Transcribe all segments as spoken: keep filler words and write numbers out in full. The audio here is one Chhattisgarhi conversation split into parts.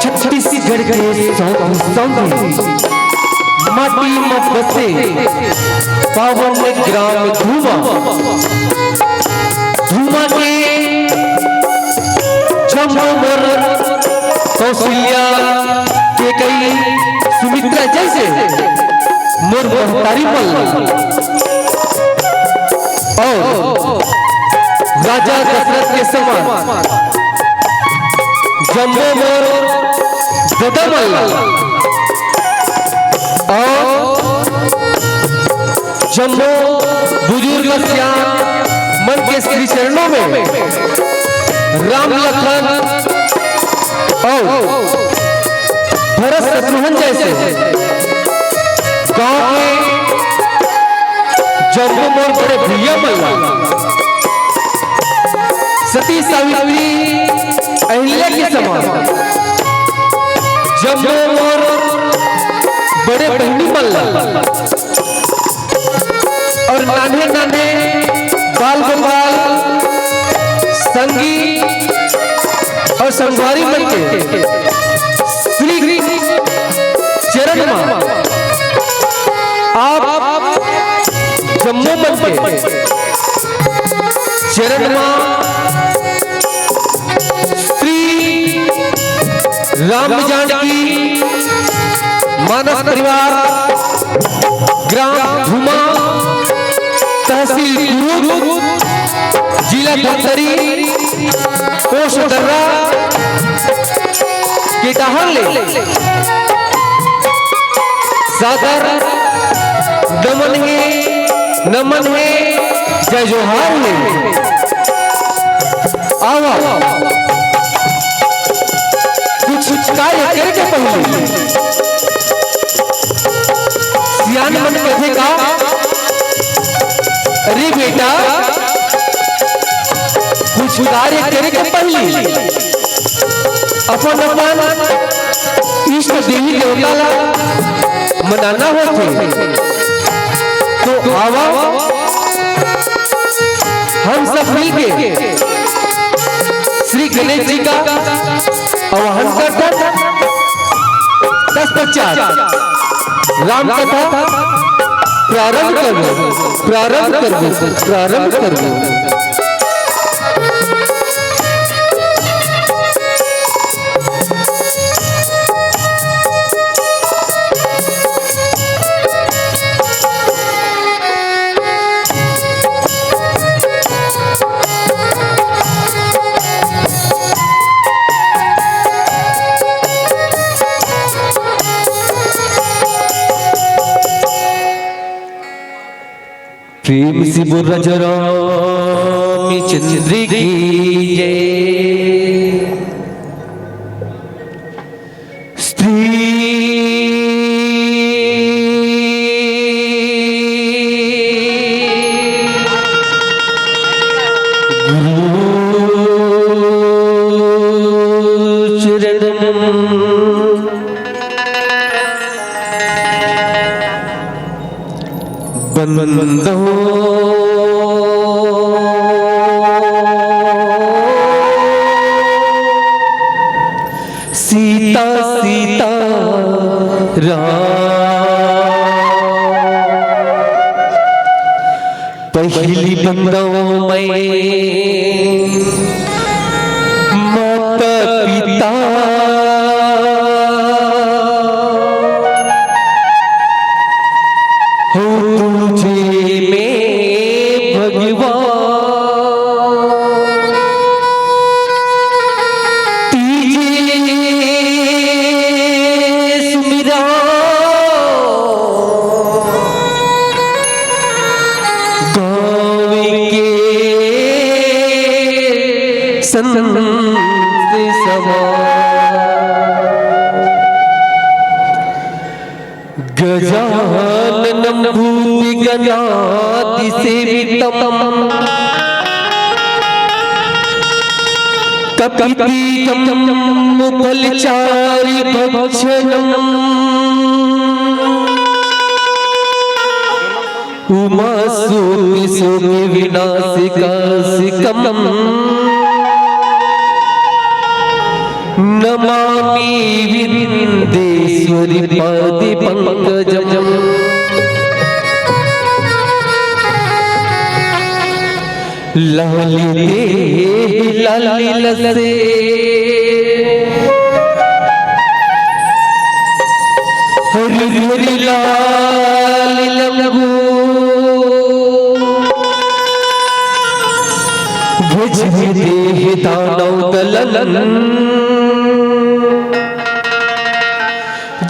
छत्तीसगढ़ के सौंधी सौंधी माटी म बसे पावन ग्राम धुमा, धुमा के जम्मो मोर कौशल्या, केकई, सुमित्रा जइसे मोर महतारी मन ला अउ राजा दशरथ के समान जम्मो मोर ददा मन ला अउ जम्मो बुजुर्ग सियान मन के श्री चरणों में राम लखन अउ भरत शत्रुघ्न जइसे गांव के जम्मो मोर बड़े भैया मन ला, सती सावित्री अहिल्या के समान जम्मो मोर बड़े बहिनी मन ला अउ नान्हे नान्हे बाल गोपाल संगी अउ संगवारी मन के श्री चरण म आप जम्मो मन के चरण म श्री राम जानकी मानस परिवार, ग्राम धुमा, तहसील कुरूद, जिला धमतरी, पोस्ट दर्रा के डहर ले सादर नमन हे, नमन हे, जय जोहार हे। आवा, कुछ कार्य करे के पहिले सियान मन कथे का, अरे बेटा, कुछ कार्य करे के पहिले अपन अपन इष्ट देवी देवता ला मनाना होथे। तो आवा, हम सब मिलके श्री गणेश जी का आवाहन करथन। तत्पश्चात राम कथा प्रारंभ करबो, प्रारंभ करबो, प्रारंभ करबो। प्रेम से बोल राजा रामचंद्र की जय। स्त्री गुरु चरण बंदो सीता सीता राम। पहली बंदो मैं माता पिता हो तुझे में भगवान। तीजे सुमिरा गाँव के संत समान। गजाननं भूतगणादिसेवितम्। कपित्थं मुखलचारिभक्षणम्। उमासुतसोकविनाशकासिकम्। नमामि विंदेश्वरी पादि पंकजम। लालिते लालिलसे हरि हरि लालिलंगू। भुजि देहि दानव दलन।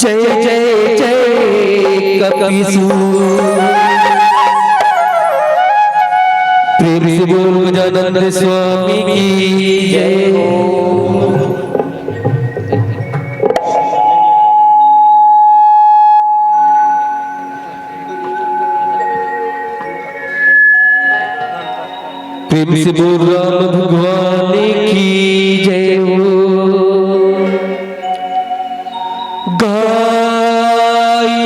जय जय जय कपिसु। प्रेम से बोल गजानंद स्वामी की जय हो। प्रेम से बोल राम भगवान की जय हो। गाई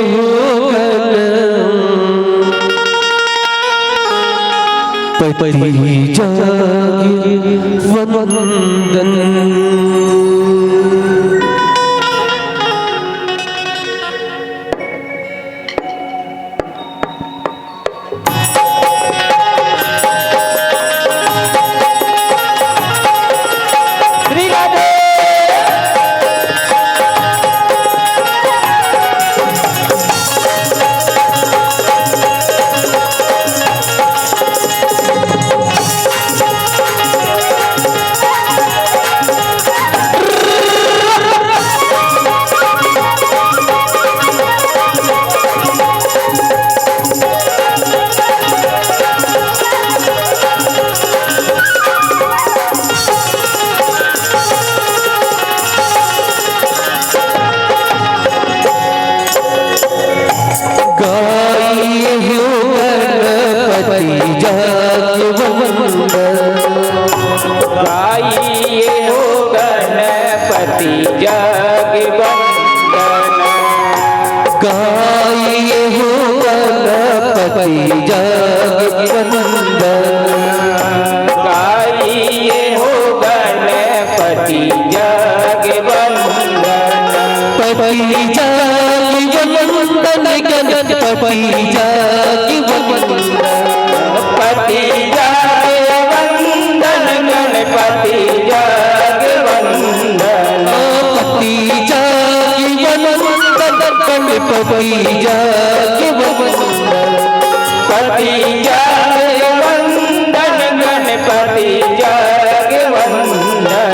हो गणपति जाग वंदन। श्री राधे। गाई हो गणपति जग वंदन। गाई हो गणपति जग वंदन। गाई हो गणपति जग वंदन। गाई हो गणपति जग वंदन। पति जग वंदन, गणपति जग वंदन। पति जग वंदन, गणपति जग वंदन। पति जग वंदन, गणपति जग वंदन। पति जग वंदन, गणपति जग वंदन।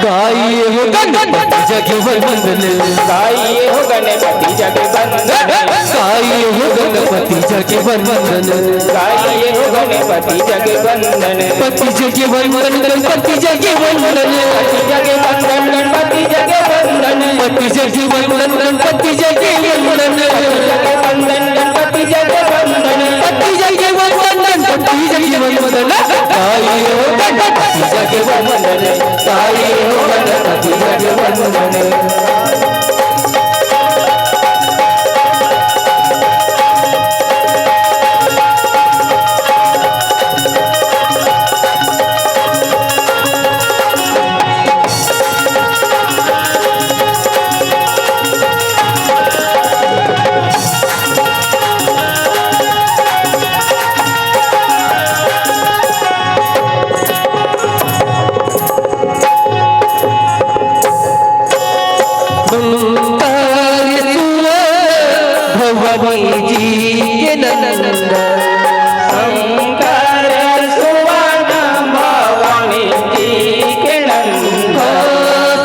गाई हो गणपति जग वंदन। गाई हो गणपति जग वंदन। गाई हो गणपति जग वंदन। गाई हो गणपति जग वंदन। पति जग वंदन, गणपति जग वंदन। पति जग वंदन, गणपति जग वंदन। पति जग वंदन, गणपति जग वंदन। पति जग वंदन, गणपति जग वंदन। पति जग वंदन, गणपति जग वंदन। गाई हो गणपति जग वंदन। गाई हो गणपति जग वंदन। शंकर सुवन भवानी जी के नंदन। शंकर सुवन भवानी जी के नंदन।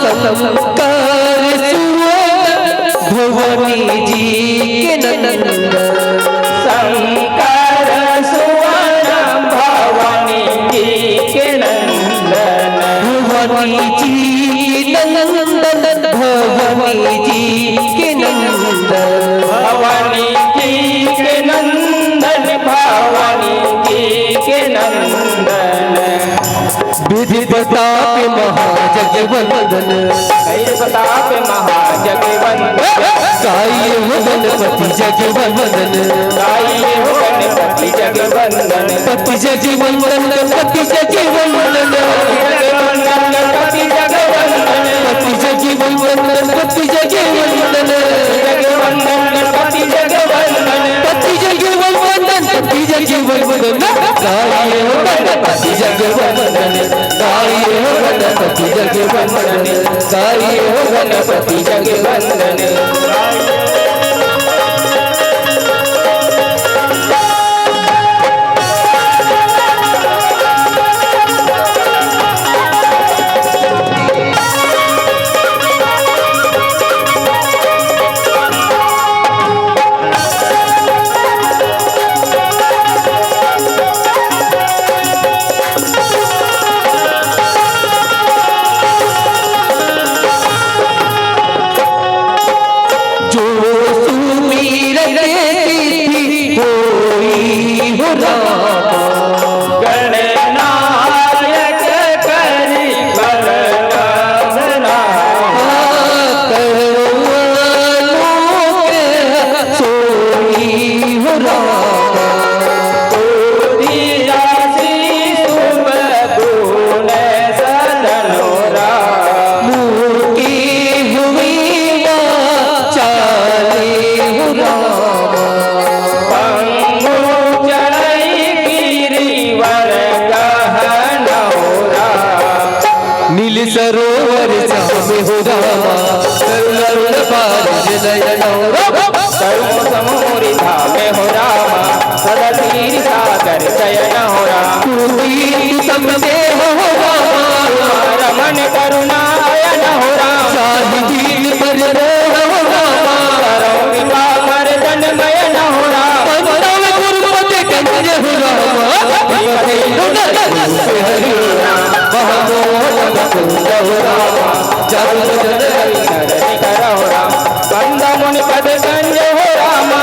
शंकर सुवन भवानी जी के नंदन। शंकर सुवन भवानी जी के नंदन। भवानी जी के नंदन, भवानी जी के नंदन। भवानी जी के नंदन, भवानी जी के नंदन। विधि प्रताप महाजग वंदन। विधि प्रताप महाजग वंदन। गाई हो गणपति जग वंदन। गाई हो गणपति जग वंदन। पति जग वंदन, गणपति जग वंदन। पति जग वंदन, गणपति जग वंदन। जग वंदन, गाई हो गणपति जग वंदन। जो सुमिरत सिद्धि होई हो रामा। गणनायक करि बल वंदना। सोई हो रामा। कोटि राशि शुभ गुण सदन हो राम। मुँह की हुई वाचाली हो रामा। पंगु चढ़ई गिरिवर गहन हो राम। नील सरोवर श्याम हो रामा, करुणारुण पारज नयन हो रामा। करुण समूरि धाम हो रामा, सदा क्षीर सागर शयन हो रामा। तू दीन तू समदे हो रामा, रमण करुणायन हो रामा। साहि दीन पर मोह हो रामा, करौ कृपा मर्दन मयन हो रामा। पंडव गुरुपद गंज हो रामा, विपद विनुत रूप हरि हो रामा। महामोहन मुकुंद हो रामा, जादू जगत हरि धरणी धर हो रामा। कंद मुनि पद गंज हो रामा,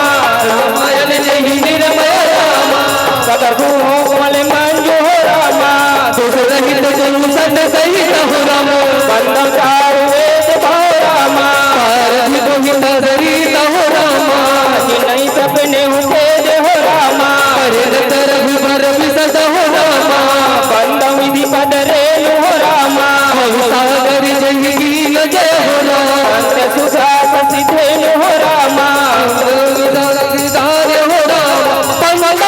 रामायण जहि निरमय रामा। सकल गुण हो कमल मंजु हो रामा, दोष रहित गुण सत सहित हो रामा। कंद चारु वेद भाव रामा, पारधि मोहित सरित हो रामा। जिनहि सपने हो तेज हो रामा, अरे रघुबर विशद हो रामा। कंद विधि पद रेणु हो रामा, भवसागर जहि लीन जय हो रामा। अंत सुधा शशि धेनु हो रामा। सुधार हो रामा, पंकज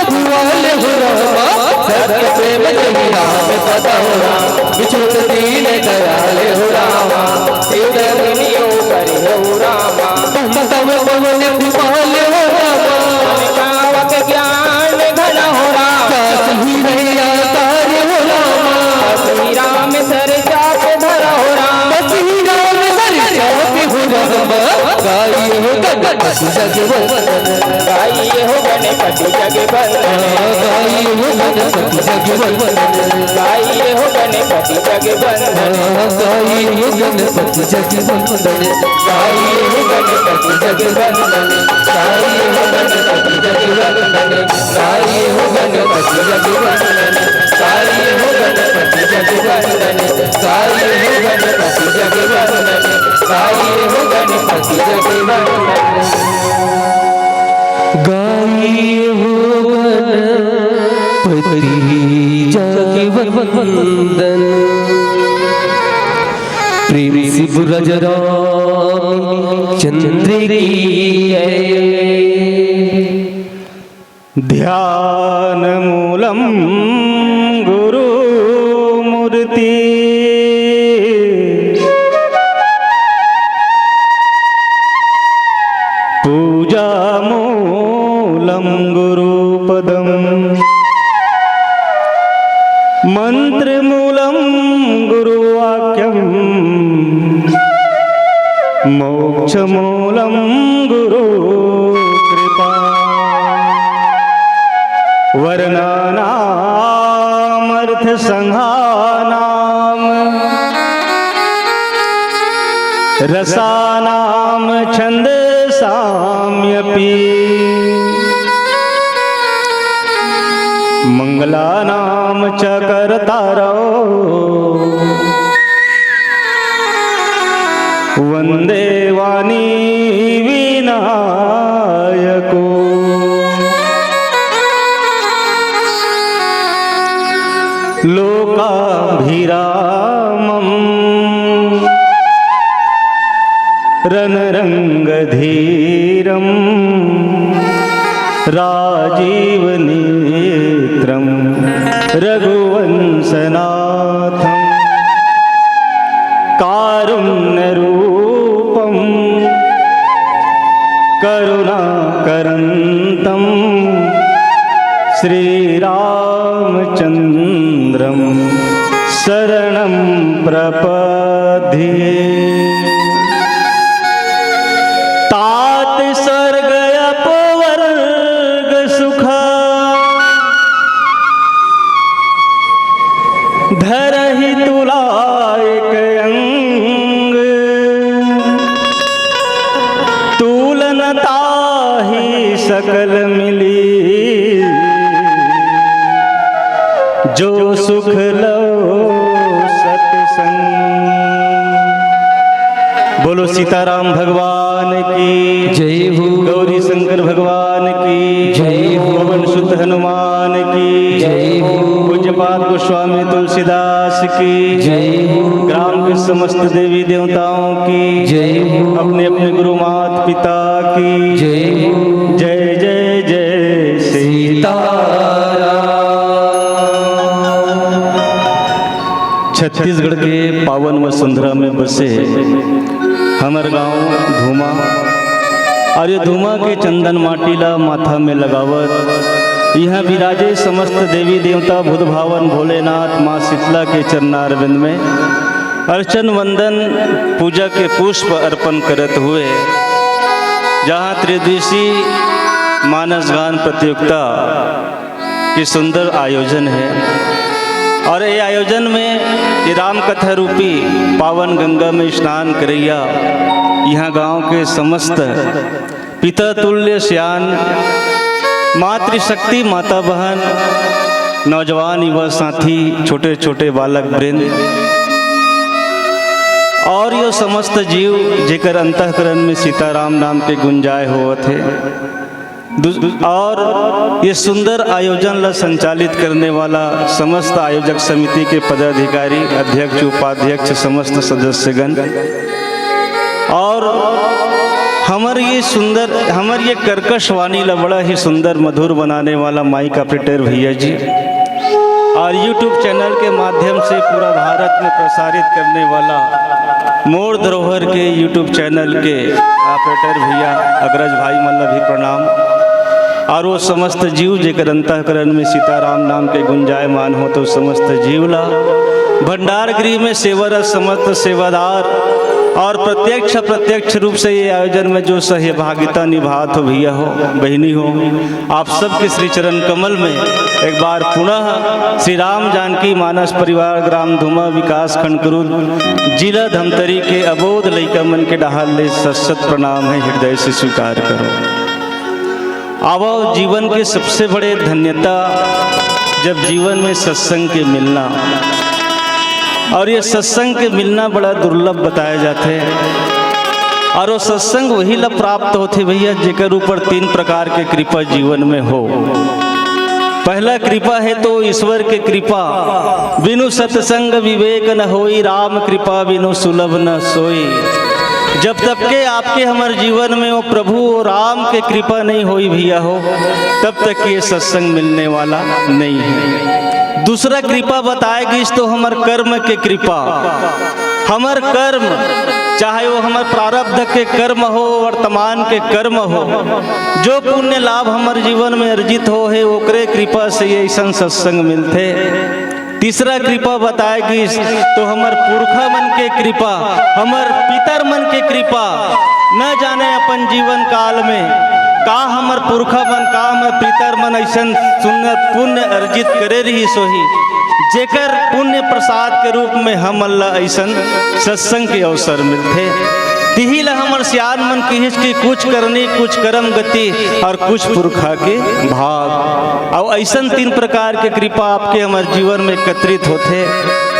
भुआल हो रामा। सत्य प्रेम जहि नाम सदा हो रामा। विचूर दीन दयाल हो रामा। शिव धरनियो करि हो रामा। पंकज पवन भुआल हो रामा। मन पावक ज्ञान घन हो रामा। काशी रहिया तार हो रामा। श्री राम सर चाप धर हो रामा। श्री राम सर चाप हो रामा। गाई हो गणपति जग वंदन। गाई हो गणपति जग वंदन। गाई हो गणपति जग वंदन। गाई हो गणपति जग वंदन। गाई हो गणपति जग वंदन। गाई हो गणपति जग वंदन। गाई हो गणपति जग वंदन। गाई हो गणपति जग वंदन। गाई हो गणपति जग वंदन। गाई हो गणपति जग वंदन। गाई हो गणपति जग वंदन। गाई हो गणपति जग वंदन। प्रेम से बोल राजा रामचंद्र की जय। ध्यान मूलं गुरु मूर्ति। पूजा मूलं गुरु पदम। मंत्र मूलं गुरु वाक्यम। मोक्ष मूलं गुरु कृपा। वर्णानामर्थ संघानाम। रसानाम छंद साम्यपि। मंगलानाम च कर्तारौ। वंदे वाणी विनायको। लोकाभिरामं रणरंगधीरं राजीवनेत्रं रघुवंशनाथं। कारुण्यरूपं करुणाकरन्तं श्रीरामचन्द्रं शरणं प्रपद्ये। तात स्वर्ग अपवर्ग सुख धरहि तुला एक अंग, तूल न ताहि सकल मिली, जो सुख लो सतसंग। बोलो सीताराम भगवान की जय हो। गौरी शंकर भगवान की जय हो। पवन सुत हनुमान की जय हो। पूज्यपाद गोस्वामी तुलसीदास की जय हो। ग्राम के समस्त देवी देवताओं की जय हो। अपने अपने गुरु माता पिता की जय हो। जय जय जय सीताराम। छत्तीसगढ़ के पावन वसुंधरा में बसे हमर गांव धूमा, और ये धूमा के चंदन माटी ला माथा में लगावत, यहाँ विराजे समस्त देवी देवता, बुध भावन भोलेनाथ, माँ शीतला के चरणारविंद में अर्चन वंदन, पूजा के पुष्प अर्पण करत हुए, जहाँ त्रिदिशी मानस गान प्रतियोगिता के सुंदर आयोजन है। और ये आयोजन में ये राम कथा रूपी पावन गंगा में स्नान करैया यहाँ गांव के समस्त पिता तुल्य सियान, मातृशक्ति, माता बहन, नौजवान युवा साथी, छोटे छोटे बालक वृंद और यो समस्त जीव जेकर अंतःकरण में सीताराम नाम के गुंजाय होवत हे। दु-, और ये सुंदर आयोजन ला संचालित करने वाला समस्त आयोजक समिति के पदाधिकारी, अध्यक्ष, उपाध्यक्ष, समस्त सदस्यगण, और हमर ये सुंदर, हमर ये कर्कश वाणी ला बड़ा ही सुंदर मधुर बनाने वाला माइक ऑपरेटर भैया जी, और YouTube चैनल के माध्यम से पूरा भारत में प्रसारित करने वाला मोर धरोहर के YouTube चैनल के ऑपरेटर भैया अग्रज भाई मन ला भी प्रणाम। और वो समस्त जीव जेकर अंतःकरण में सीताराम नाम के गुंजायमान हो, तो समस्त जीव ला भंडार गृह में सेवारत समस्त सेवादार और प्रत्यक्ष अप्रत्यक्ष रूप से ये आयोजन में जो सहभागिता निभात हो भैया हो, बहिनी हो, आप सबके श्री चरण कमल में एक बार पुनः श्री राम जानकी मानस परिवार, ग्राम धूमा, विकास खंड कुरूद, जिला धमतरी के अबोध लइका मन के डहार ले सत सत प्रणाम है, हृदय से स्वीकार करो। आवो, जीवन के सबसे बड़े धन्यता जब जीवन में सत्संग के मिलना, और ये सत्संग के मिलना बड़ा दुर्लभ बताया जाथे। और वो सत्संग वही ला प्राप्त होथे भैया, जेकर ऊपर तीन प्रकार के कृपा जीवन में हो। पहला कृपा है तो ईश्वर के कृपा, बिनु सत्संग विवेक न होई, राम कृपा बिनु सुलभ न सोई। जब तक के आपके हमर जीवन में वो प्रभु, वो राम के कृपा नहीं होई भैया हो, तब तक ये सत्संग मिलने वाला नहीं है। दूसरा कृपा बताए गइस तो हमर कर्म के कृपा, हमर कर्म, चाहे वो हमर प्रारब्ध के कर्म हो, वर्तमान के कर्म हो, जो पुण्य लाभ हमर जीवन में अर्जित हो हे, ओकरे कृपा से ये अइसन सत्संग मिलथे। तीसरा कृपा बताए गइस तो हमर पुरखा मन के कृपा, हमर पितर मन के कृपा। न जाने अपन जीवन काल में का हमर पुरखा मन, का हमर पितर मन अइसन सुंदर पुण्य अर्जित करे रहिस होही, जेकर पुण्य प्रसाद के रूप में हमन ला अइसन सत्संग के अवसर मिलथे। तिही ला हमर सियान मन किहिस कि कुछ करनी कुछ करम गति और कुछ पुरखा के भाग। अउ अइसन तीन प्रकार के कृपा आपके हमर जीवन में एकत्रित होथे,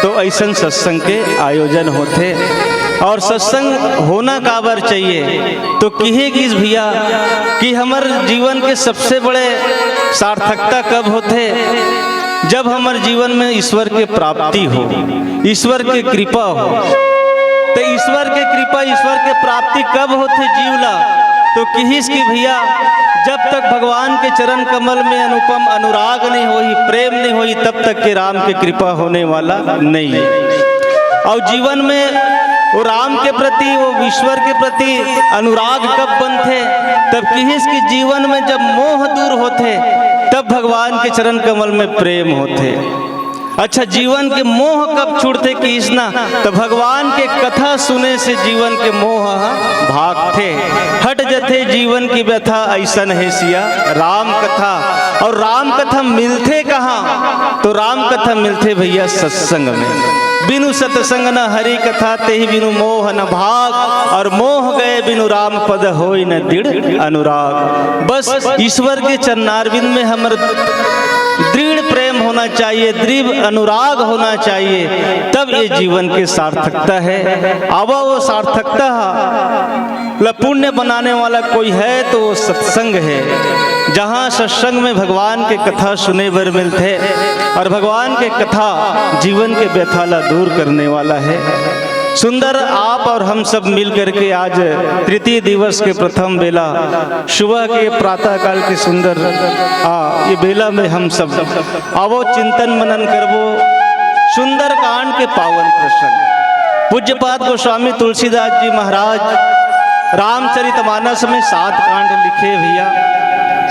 तो अइसन सत्संग के आयोजन होथे। और सत्संग होना काबर चाहिए, तो किहे गीस भैया कि हमर जीवन के सबसे बड़े सार्थकता कब होथे, जब हमर जीवन में ईश्वर के प्राप्ति हो, ईश्वर के कृपा हो। तो ईश्वर के कृपा, ईश्वर के प्राप्ति कब होथे जीव ला? तो किहिस कि भैया, जब तक भगवान के चरण कमल में अनुपम अनुराग नहीं होही, प्रेम नहीं होही, तब तक के राम के कृपा होने वाला नहीं है। और जीवन में वो राम के प्रति, वो ईश्वर के प्रति अनुराग कब बनथे? तब किहिस कि जीवन में जब मोह दूर होथे, तब भगवान के चरण कमल में प्रेम होथे। अच्छा, जीवन के मोह कब छूटथे किहिस ना? तो भगवान के कथा सुने से जीवन के मोह ह भागथे, हट जथे जीवन की व्यथा। ऐसन हे सिया राम कथा। और राम कथा मिलथे कहाँ? तो राम कथा मिलथे भैया सत्संग में। बिनु सत्संग न हरि कथा, तेहि बिनु मोह न भाग। और मोह गए बिनु राम पद होई न दृढ़ अनुराग। बस ईश्वर के चरणारविंद में हमर दृढ़ प्रेम होना चाहिए, दृढ़ अनुराग होना चाहिए, तब ये जीवन की सार्थकता है। आवा वो सार्थकता ह, ल पुण्य बनाने वाला कोई है तो वो सत्संग है, जहाँ सत्संग में भगवान के कथा सुने बर मिलथे और भगवान के कथा जीवन के व्यथा ला दूर करने वाला है। सुंदर, आप और हम सब मिल करके आज तृतीय दिवस के प्रथम बेला, सुबह के प्रातः काल के सुंदर, आ, ये बेला में हम सब आवो चिंतन मनन करबो सुंदरकांड के पावन प्रसंग। पूज्यपाद गोस्वामी तुलसीदास जी महाराज रामचरितमानस में सात कांड लिखे भैया।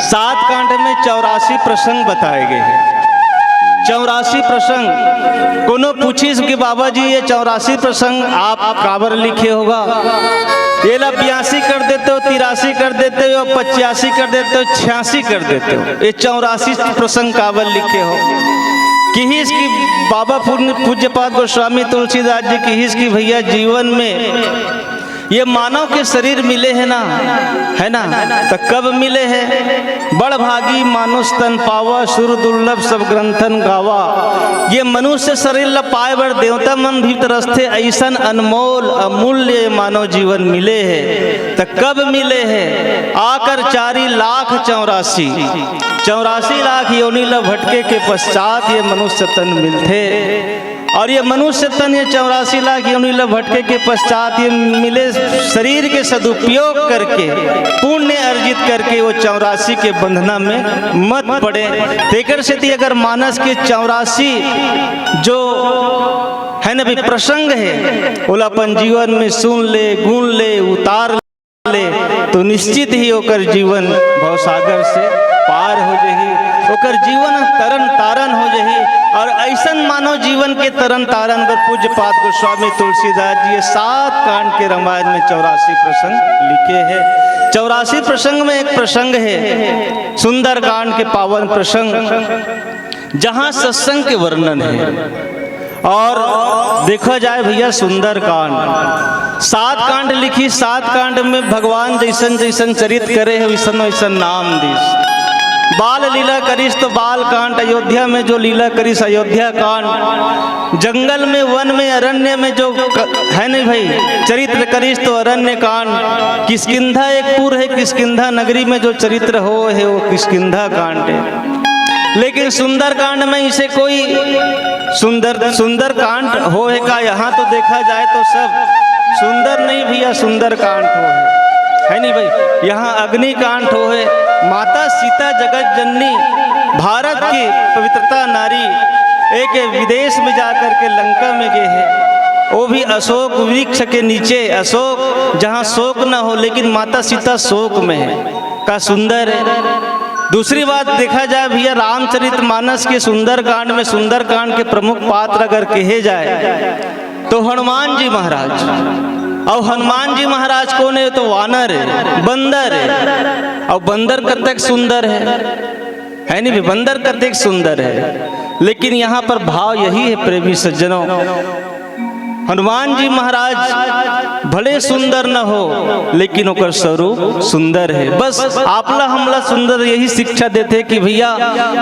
सात कांड में चौरासी प्रसंग बताए गए हैं। चौरासी प्रसंग। कोनो पूछिस कि बाबा जी, ये चौरासी प्रसंग आप काबर लिखे होगा? ये ला बयासी कर देते हो, तिरासी कर देते हो, पचासी कर देते हो, छियासी कर देते हो, ये चौरासी प्रसंग काबर लिखे हो? किहिस कि बाबा पूर्ण पूज्यपाद गोस्वामी तुलसीदास जी किहिस कि भैया, जीवन में ये मानव के शरीर मिले है ना, है ना, तो कब मिले है? बड़ भागी मानुष तन पावा, सुर दुर्लभ सब ग्रंथन गावा। ये मनुष्य शरीर ल पाए बर देवता मन भी तरसथे, ऐसन अनमोल अमूल्य मानव जीवन मिले है। त कब मिले है? आकर चारी लाख चौरासी, चौरासी लाख योनि ल भटके के पश्चात ये मनुष्य तन मिलथे। और ये मनुष्य तन, ये चौरासी लाख योनि ल भटके के पश्चात ये मिले शरीर के सदुपयोग करके, पुण्य अर्जित करके वो चौरासी के बंधना में मत पड़े। तेकर सेती अगर मानस के चौरासी जो है ना भी प्रसंग है, ओला अपन जीवन में सुन ले, गुन ले, उतार ले, तो निश्चित ही ओकर जीवन भवसागर से पार हो जही, ओकर जीवन तरन तारन हो जही। और ऐसन मानव जीवन के तरन तारन बर पूज्यपाद गोस्वामी तुलसीदास जी ये सात कांड के रामायण में चौरासी प्रसंग लिखे हैं। चौरासी प्रसंग में एक प्रसंग है सुंदरकांड के पावन प्रसंग, जहाँ सत्संग के वर्णन है। और देखा जाए भैया, सुंदरकांड, सात कांड लिखी, सात कांड में भगवान जैसन जैसन चरित्र करे है, वैसन वैसन नाम दिस। बाल लीला करिस तो बाल कांड, अयोध्या में जो लीला करिस अयोध्या कांड, जंगल में, वन में, अरण्य में जो क-, है नहीं भाई, चरित्र करिस तो अरण्य कांड। किष्किंधा एक पुर है, किष्किंधा नगरी में जो चरित्र हो है वो किष्किंधा कांड है। लेकिन सुंदरकांड में इसे कोई सुंदर, सुंदरकांड हो है का? यहाँ तो देखा जाए तो सब सुंदर नहीं भैया, सुंदरकांड हो है, है नहीं भाई? यहाँ अग्निकांड हो है। माता सीता जगत जननी, भारत की पवित्रता नारी, एक विदेश में जाकर के लंका में गए हैं, वो भी अशोक वृक्ष के नीचे। अशोक, जहाँ शोक न हो, लेकिन माता सीता शोक में है। का सुंदर है। दूसरी बात देखा जाए भैया, रामचरित मानस के सुंदरकांड में सुंदरकांड के प्रमुख पात्र अगर कहे जाए तो हनुमान जी महाराज। और हनुमान जी महाराज कौन है? तो वानर है, बंदर है। और बंदर कतक सुंदर है, है नहीं भी? बंदर कतक सुंदर है। लेकिन यहाँ पर भाव यही है प्रेमी सज्जनों, हनुमान जी महाराज भले सुंदर न हो, लेकिन ओकर स्वरूप सुंदर है। बस आपला हमला सुंदर यही शिक्षा देथे कि भैया,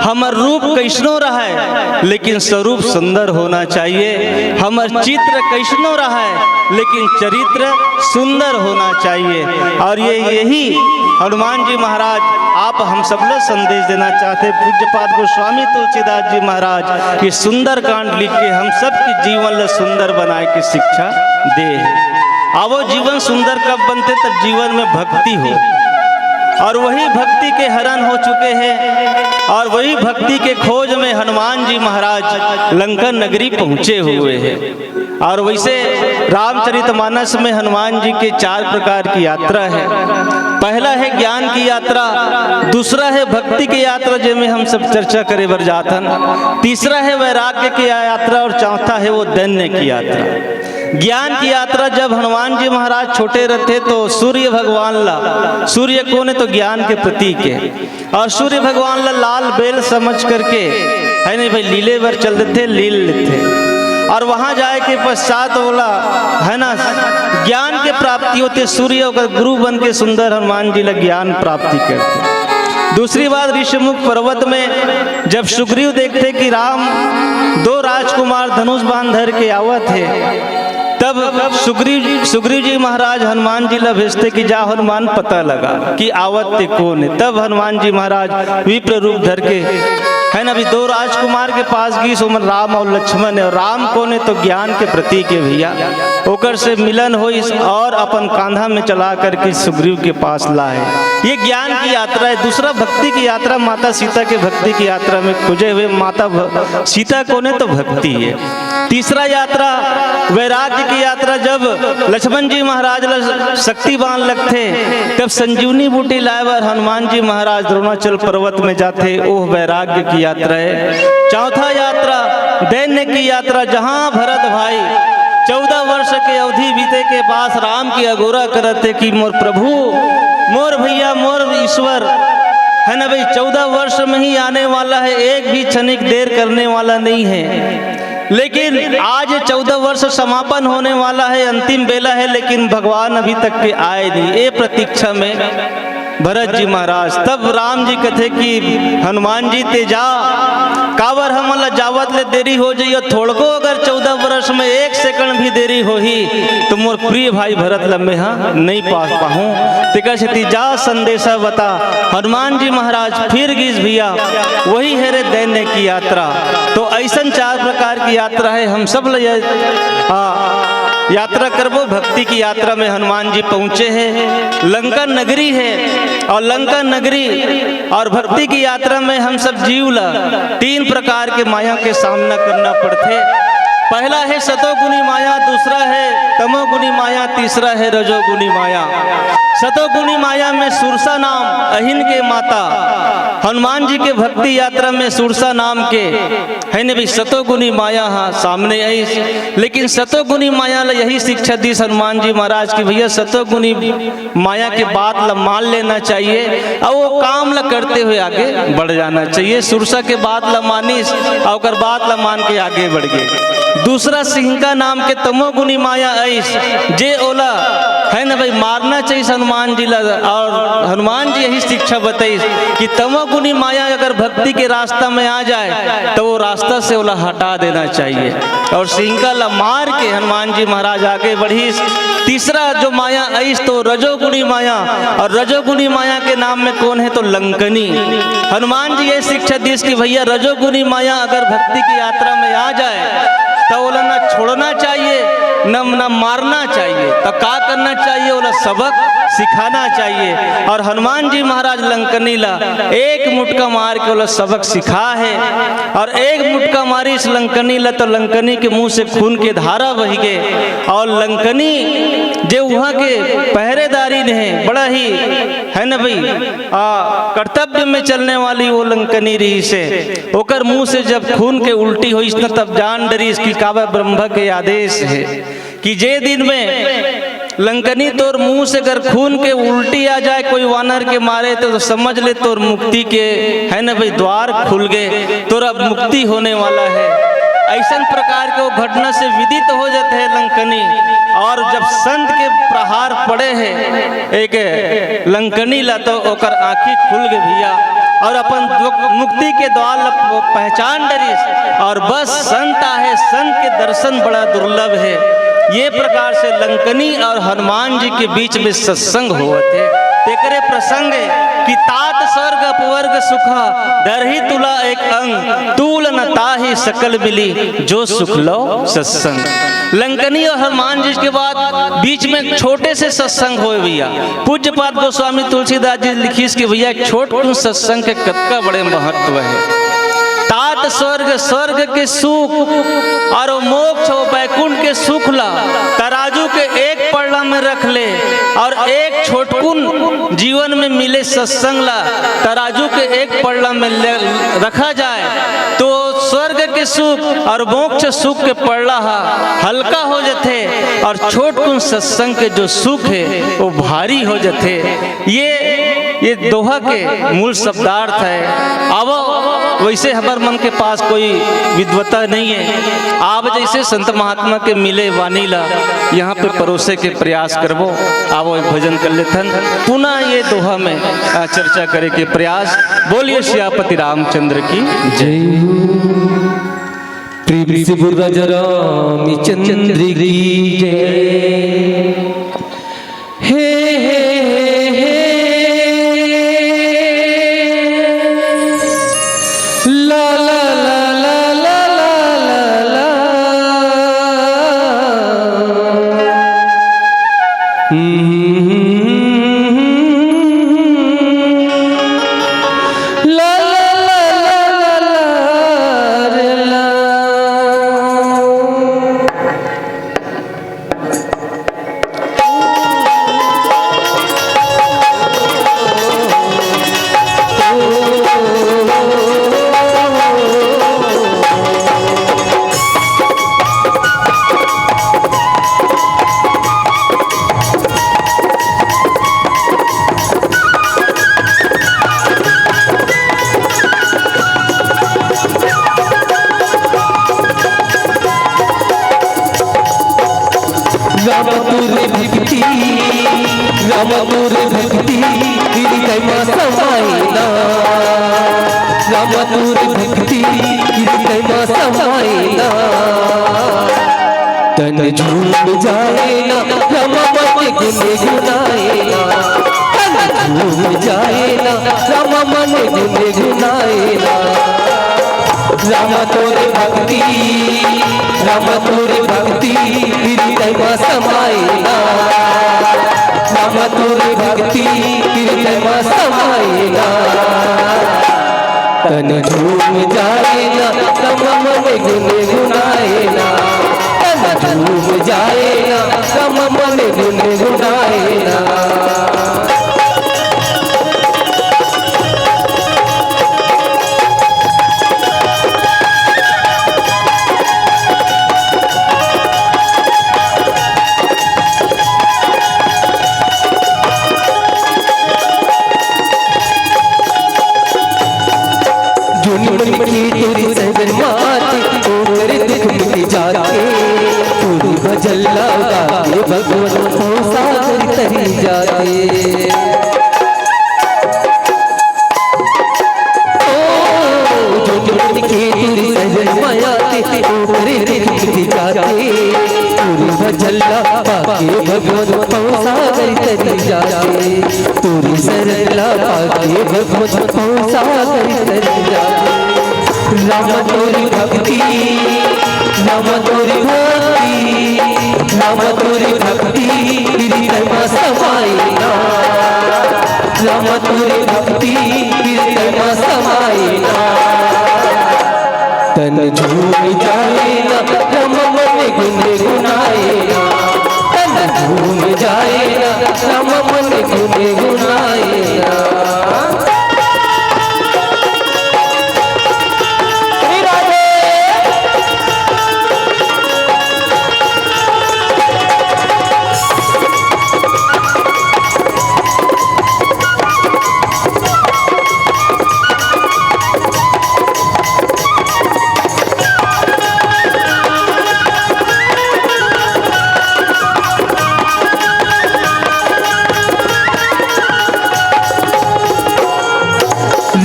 हमर रूप कैसनो रहे, लेकिन स्वरूप सुंदर होना चाहिए। हमर चित्र कैसनो रहे, लेकिन चरित्र सुंदर होना चाहिए। और ये, यही हनुमान जी महाराज आप हम सब ला संदेश देना चाहते। पूज्यपाद गोस्वामी तुलसीदास जी महाराज ये सुंदरकांड लिख के हम सबके जीवन ला सुंदर बनाए के शिक्षा दे हे। आवो, जीवन सुंदर कब बनथे? तब जीवन में भक्ति हो। और वही भक्ति के हरण हो चुके हैं और वही भक्ति के खोज में हनुमान जी महाराज लंका नगरी पहुंचे हुए हैं। और वैसे रामचरितमानस में हनुमान जी के चार प्रकार की यात्रा है। पहला है ज्ञान की यात्रा, दूसरा है भक्ति की यात्रा, जेमे हम सब चर्चा करे बर जाथन, तीसरा है वैराग्य की यात्रा और चौथा है वो दैन्य की यात्रा। ज्ञान की यात्रा, जब हनुमान जी महाराज छोटे रहते तो सूर्य भगवान ला, सूर्य कौन है तो ज्ञान के प्रतीक है, और सूर्य भगवान ला लाल बेल समझ करके, है नहीं भाई, लीले बर चल देते, लील लेते। और वहां जाए के पश्चात बोला, है ना, ज्ञान के प्राप्ति होते, सूर्य ओकर गुरु बन के सुंदर हनुमान जी ला ज्ञान प्राप्ति करते। दूसरी बात, ऋषिमुख पर्वत में जब सुग्रीव देखते कि राम दो राजकुमार धनुष बाण धर के आवत है, तब सुग्रीव सुग्रीव जी महाराज हनुमान जी ला भेजते कि जा हनुमान, पता लगा कि आवत ते कौन है। तब हनुमान जी महाराज विप्र रूप धर के, है ना, अभी दो राजकुमार के पास गीस, ओमन राम और लक्ष्मण है। और राम कौन है तो ज्ञान के प्रतीक है भैया। ओकर से मिलन होइस और अपन कांधा में चला करके सुग्रीव के पास लाए। ये ज्ञान की यात्रा है। दूसरा भक्ति की यात्रा, माता सीता के भक्ति की यात्रा में खोजे हुए माता भ-, सीता कौन है तो भक्ति है। तीसरा यात्रा वैराग्य की यात्रा, जब लक्ष्मण जी महाराज ला शक्ति बाण लगथे, तब संजीवनी बूटी लाए बर हनुमान जी महाराज द्रोणाचल पर्वत में जाथे, ओह वैराग्य की यात्रा है। चौथा यात्रा दैन्य की यात्रा, जहां भरत भाई चौदह वर्ष के अवधि बीते के पास राम की अगोरा करत हे कि मोर प्रभु, मोर भैया, मोर ईश्वर, है ना भाई, चौदह वर्ष में ही आने वाला है, एक भी क्षणिक देर करने वाला नहीं है। लेकिन आज चौदह वर्ष समापन होने वाला है, अंतिम बेला है, लेकिन भगवान अभी तक के आए नहीं। ये प्रतीक्षा में भरत जी महाराज, तब राम जी कथे कि हनुमान जी, ते जा, काबर हमन ला जावत ले देरी हो जाइयो, थोड़को अगर चौदह वर्ष में एक सेकंड भी देरी होही तो मोर प्रिय भाई भरत ला मैं हा नहीं पा पाहूं। तेकर सेती जा संदेशा बता। हनुमान जी महाराज फिर गीस भैया, वही है रे दैन्य की यात्रा। तो ऐसन चार प्रकार की यात्रा है, हम सब ल-, आ, यात्रा करबो। भक्ति की यात्रा में हनुमान जी पहुंचे हैं, लंका नगरी है, और लंका नगरी और भक्ति की यात्रा में हम सब जीव ला तीन प्रकार के माया के सामना करना पड़थे। पहला है सतोगुनी माया, दूसरा है तमोगुनी माया, तीसरा है रजोगुनी माया। सतोगुनी माया में सुरसा नाम अहिन के माता, हनुमान जी के भक्ति यात्रा में सुरसा नाम के, है न भी, सतोगुनी माया हा सामने आइस। लेकिन सतोगुनी माया ला यही शिक्षा दीस हनुमान जी महाराज की भैया, सतोगुनी माया के बात ला मान लेना चाहिए और वो काम ला करते हुए आगे बढ़ जाना चाहिए। सुरसा के बात ला मानिस और ओकर बात ला मान के आगे बढ़ गए। दूसरा सिंहिका नाम के तमोगुनी माया आइस, जे ओला, है ना भाई, मारना चाहिए हनुमान जी ला। और हनुमान जी यही शिक्षा बताइस कि तमोगुनी माया अगर भक्ति के रास्ता में आ जाए तो वो रास्ता से ओला हटा देना चाहिए। और सिंहिका ला मार के हनुमान जी महाराज आगे बढ़िस। तीसरा जो माया आइस तो रजोगुणी माया, और रजोगुणी माया के नाम में कौन है तो लंकनी। हनुमान जी ये शिक्षा दीस कि भैया, रजोगुणी माया अगर भक्ति की यात्रा में आ जाए तो ओला ना छोड़ना चाहिए, न, न मारना चाहिए। तो का करना चाहिए? ओला सबक सिखाना चाहिए। और हनुमान जी महाराज लंकनी ला एक मुटका मार के ओला सबक सिखा है। और एक मुटका मारिस लंकनी ला, तो लंकनी के मुंह से खून के धारा बह गए। और लंकनी जे वहां के पहरेदारी ने, बड़ा ही, है ना भाई, आ, कर्तव्य में चलने वाली वो लंकनी रहिस हे, ओकर मुंह से जब खून के उल्टी होइस न, तब जान डरिस कि काबर ब्रह्मा के आदेश है कि जे दिन में लंकनी तोर मुंह से अगर खून के उल्टी आ जाए कोई वानर के मारे, तो, तो समझ ले तोर मुक्ति के, है ना भाई, द्वार खुल गए, तोर अब मुक्ति होने वाला है। ऐसन प्रकार के वो घटना से विदित हो जाते हैं लंकनी। और जब संत के प्रहार पड़े हैं एक लंकनी ला, तो ओकर आंखी खुल गए भैया, और अपन दुख, मुक्ति के द्वार ला प-, पहचान डरिस। और बस संत आहे, संत के दर्शन बड़ा दुर्लभ है। ये प्रकार से लंकनी और हनुमान जी के बीच में सत्संग होवत है। तेकरे प्रसंग है कि तात स्वर्ग अपवर्ग सुखा, दरही तुला एक अंग, तूल न ताही सकल मिली, जो सुख लो सत्संग। लंकनी और हनुमान जी के बाद बीच में एक छोटे से सत्संग होय भैया। पूज्यपाद गोस्वामी तुलसीदास जी लिखिस कि भैया, एक छोटकुन सत्संग के कतका बड़े महत्व है। तात स्वर्ग, स्वर्ग के सुख और वो मोक्ष, वो बैकुंठ के सुख ला तराजू के एक पल्ला में रख ले और एक छोटकुन जीवन में मिले सत्संग ला तराजू के एक पल्ला में ले, रखा जाए तो स्वर्ग के सुख और मोक्ष सुख के पल्ला हा हल्का हो जथे और छोटकुन सत्संग के जो सुख है वो भारी हो जथे। ये, ये दोहा के मूल शब्दार्थ है। आवो, वैसे हमर मन के पास कोई विद्वता नहीं है। आप जैसे संत महात्मा के मिले वाणी ला यहाँ पे परोसे के प्रयास करबो। आवो, एक भजन कर लेथन, पुनः ये दोहा में, आ, चर्चा करे के प्रयास। बोलिए सियापति रामचंद्र की जय। प्रेम से बोल राजा रामचंद्र की जय। हे, हे, हे, हे। ला, ला, ला। हम्म। ला, ला, ला, ला, ला, ला, रे ला। राम तोर भक्ति, राम तोर भक्ति, हृदय मा समाए ना। राम तोर भक्ति, हृदय मा समाए ना। तन झूम जाए ना, राम मन गुनगुनाए ना। तन झूम जाए ना, राम मन गुनगुनाए ना। राम तोर भक्ति, राम तोर भक्ति, हृदय मा समाए ना। राम तोर भक्ति, हृदय मा समाए ना। तन झूम जाए ना, राम मन गुनगुनाए ना। तन झूम जाए ना, राम मन गुनगुनाए ना। जोन मन के तोर शरण मा आथे, ओकर दुख मिट जाथे। तोर भजन ला गा के भगवान भवसागर तरी जाथे। ओ, जोन मन के तोर शरण मा आथे, ओकर दुख मिट जाथे। तोर भजन ला गा के भगवान भवसागर तरी जाथे। तोर शरण ला पाके भगवत पाँव सागर तर जाए। राम तोर भक्ति, राम तोर भक्ति, राम तोर भक्ति, हृदय मा समाए ना। राम तोर भक्ति, हृदय मा समाए ना। तन झूम जाए ना, राम मन गुनगुनाए ना। तन झूम जाए ना, राम मन गुनगुनाए ना। श्री राधे।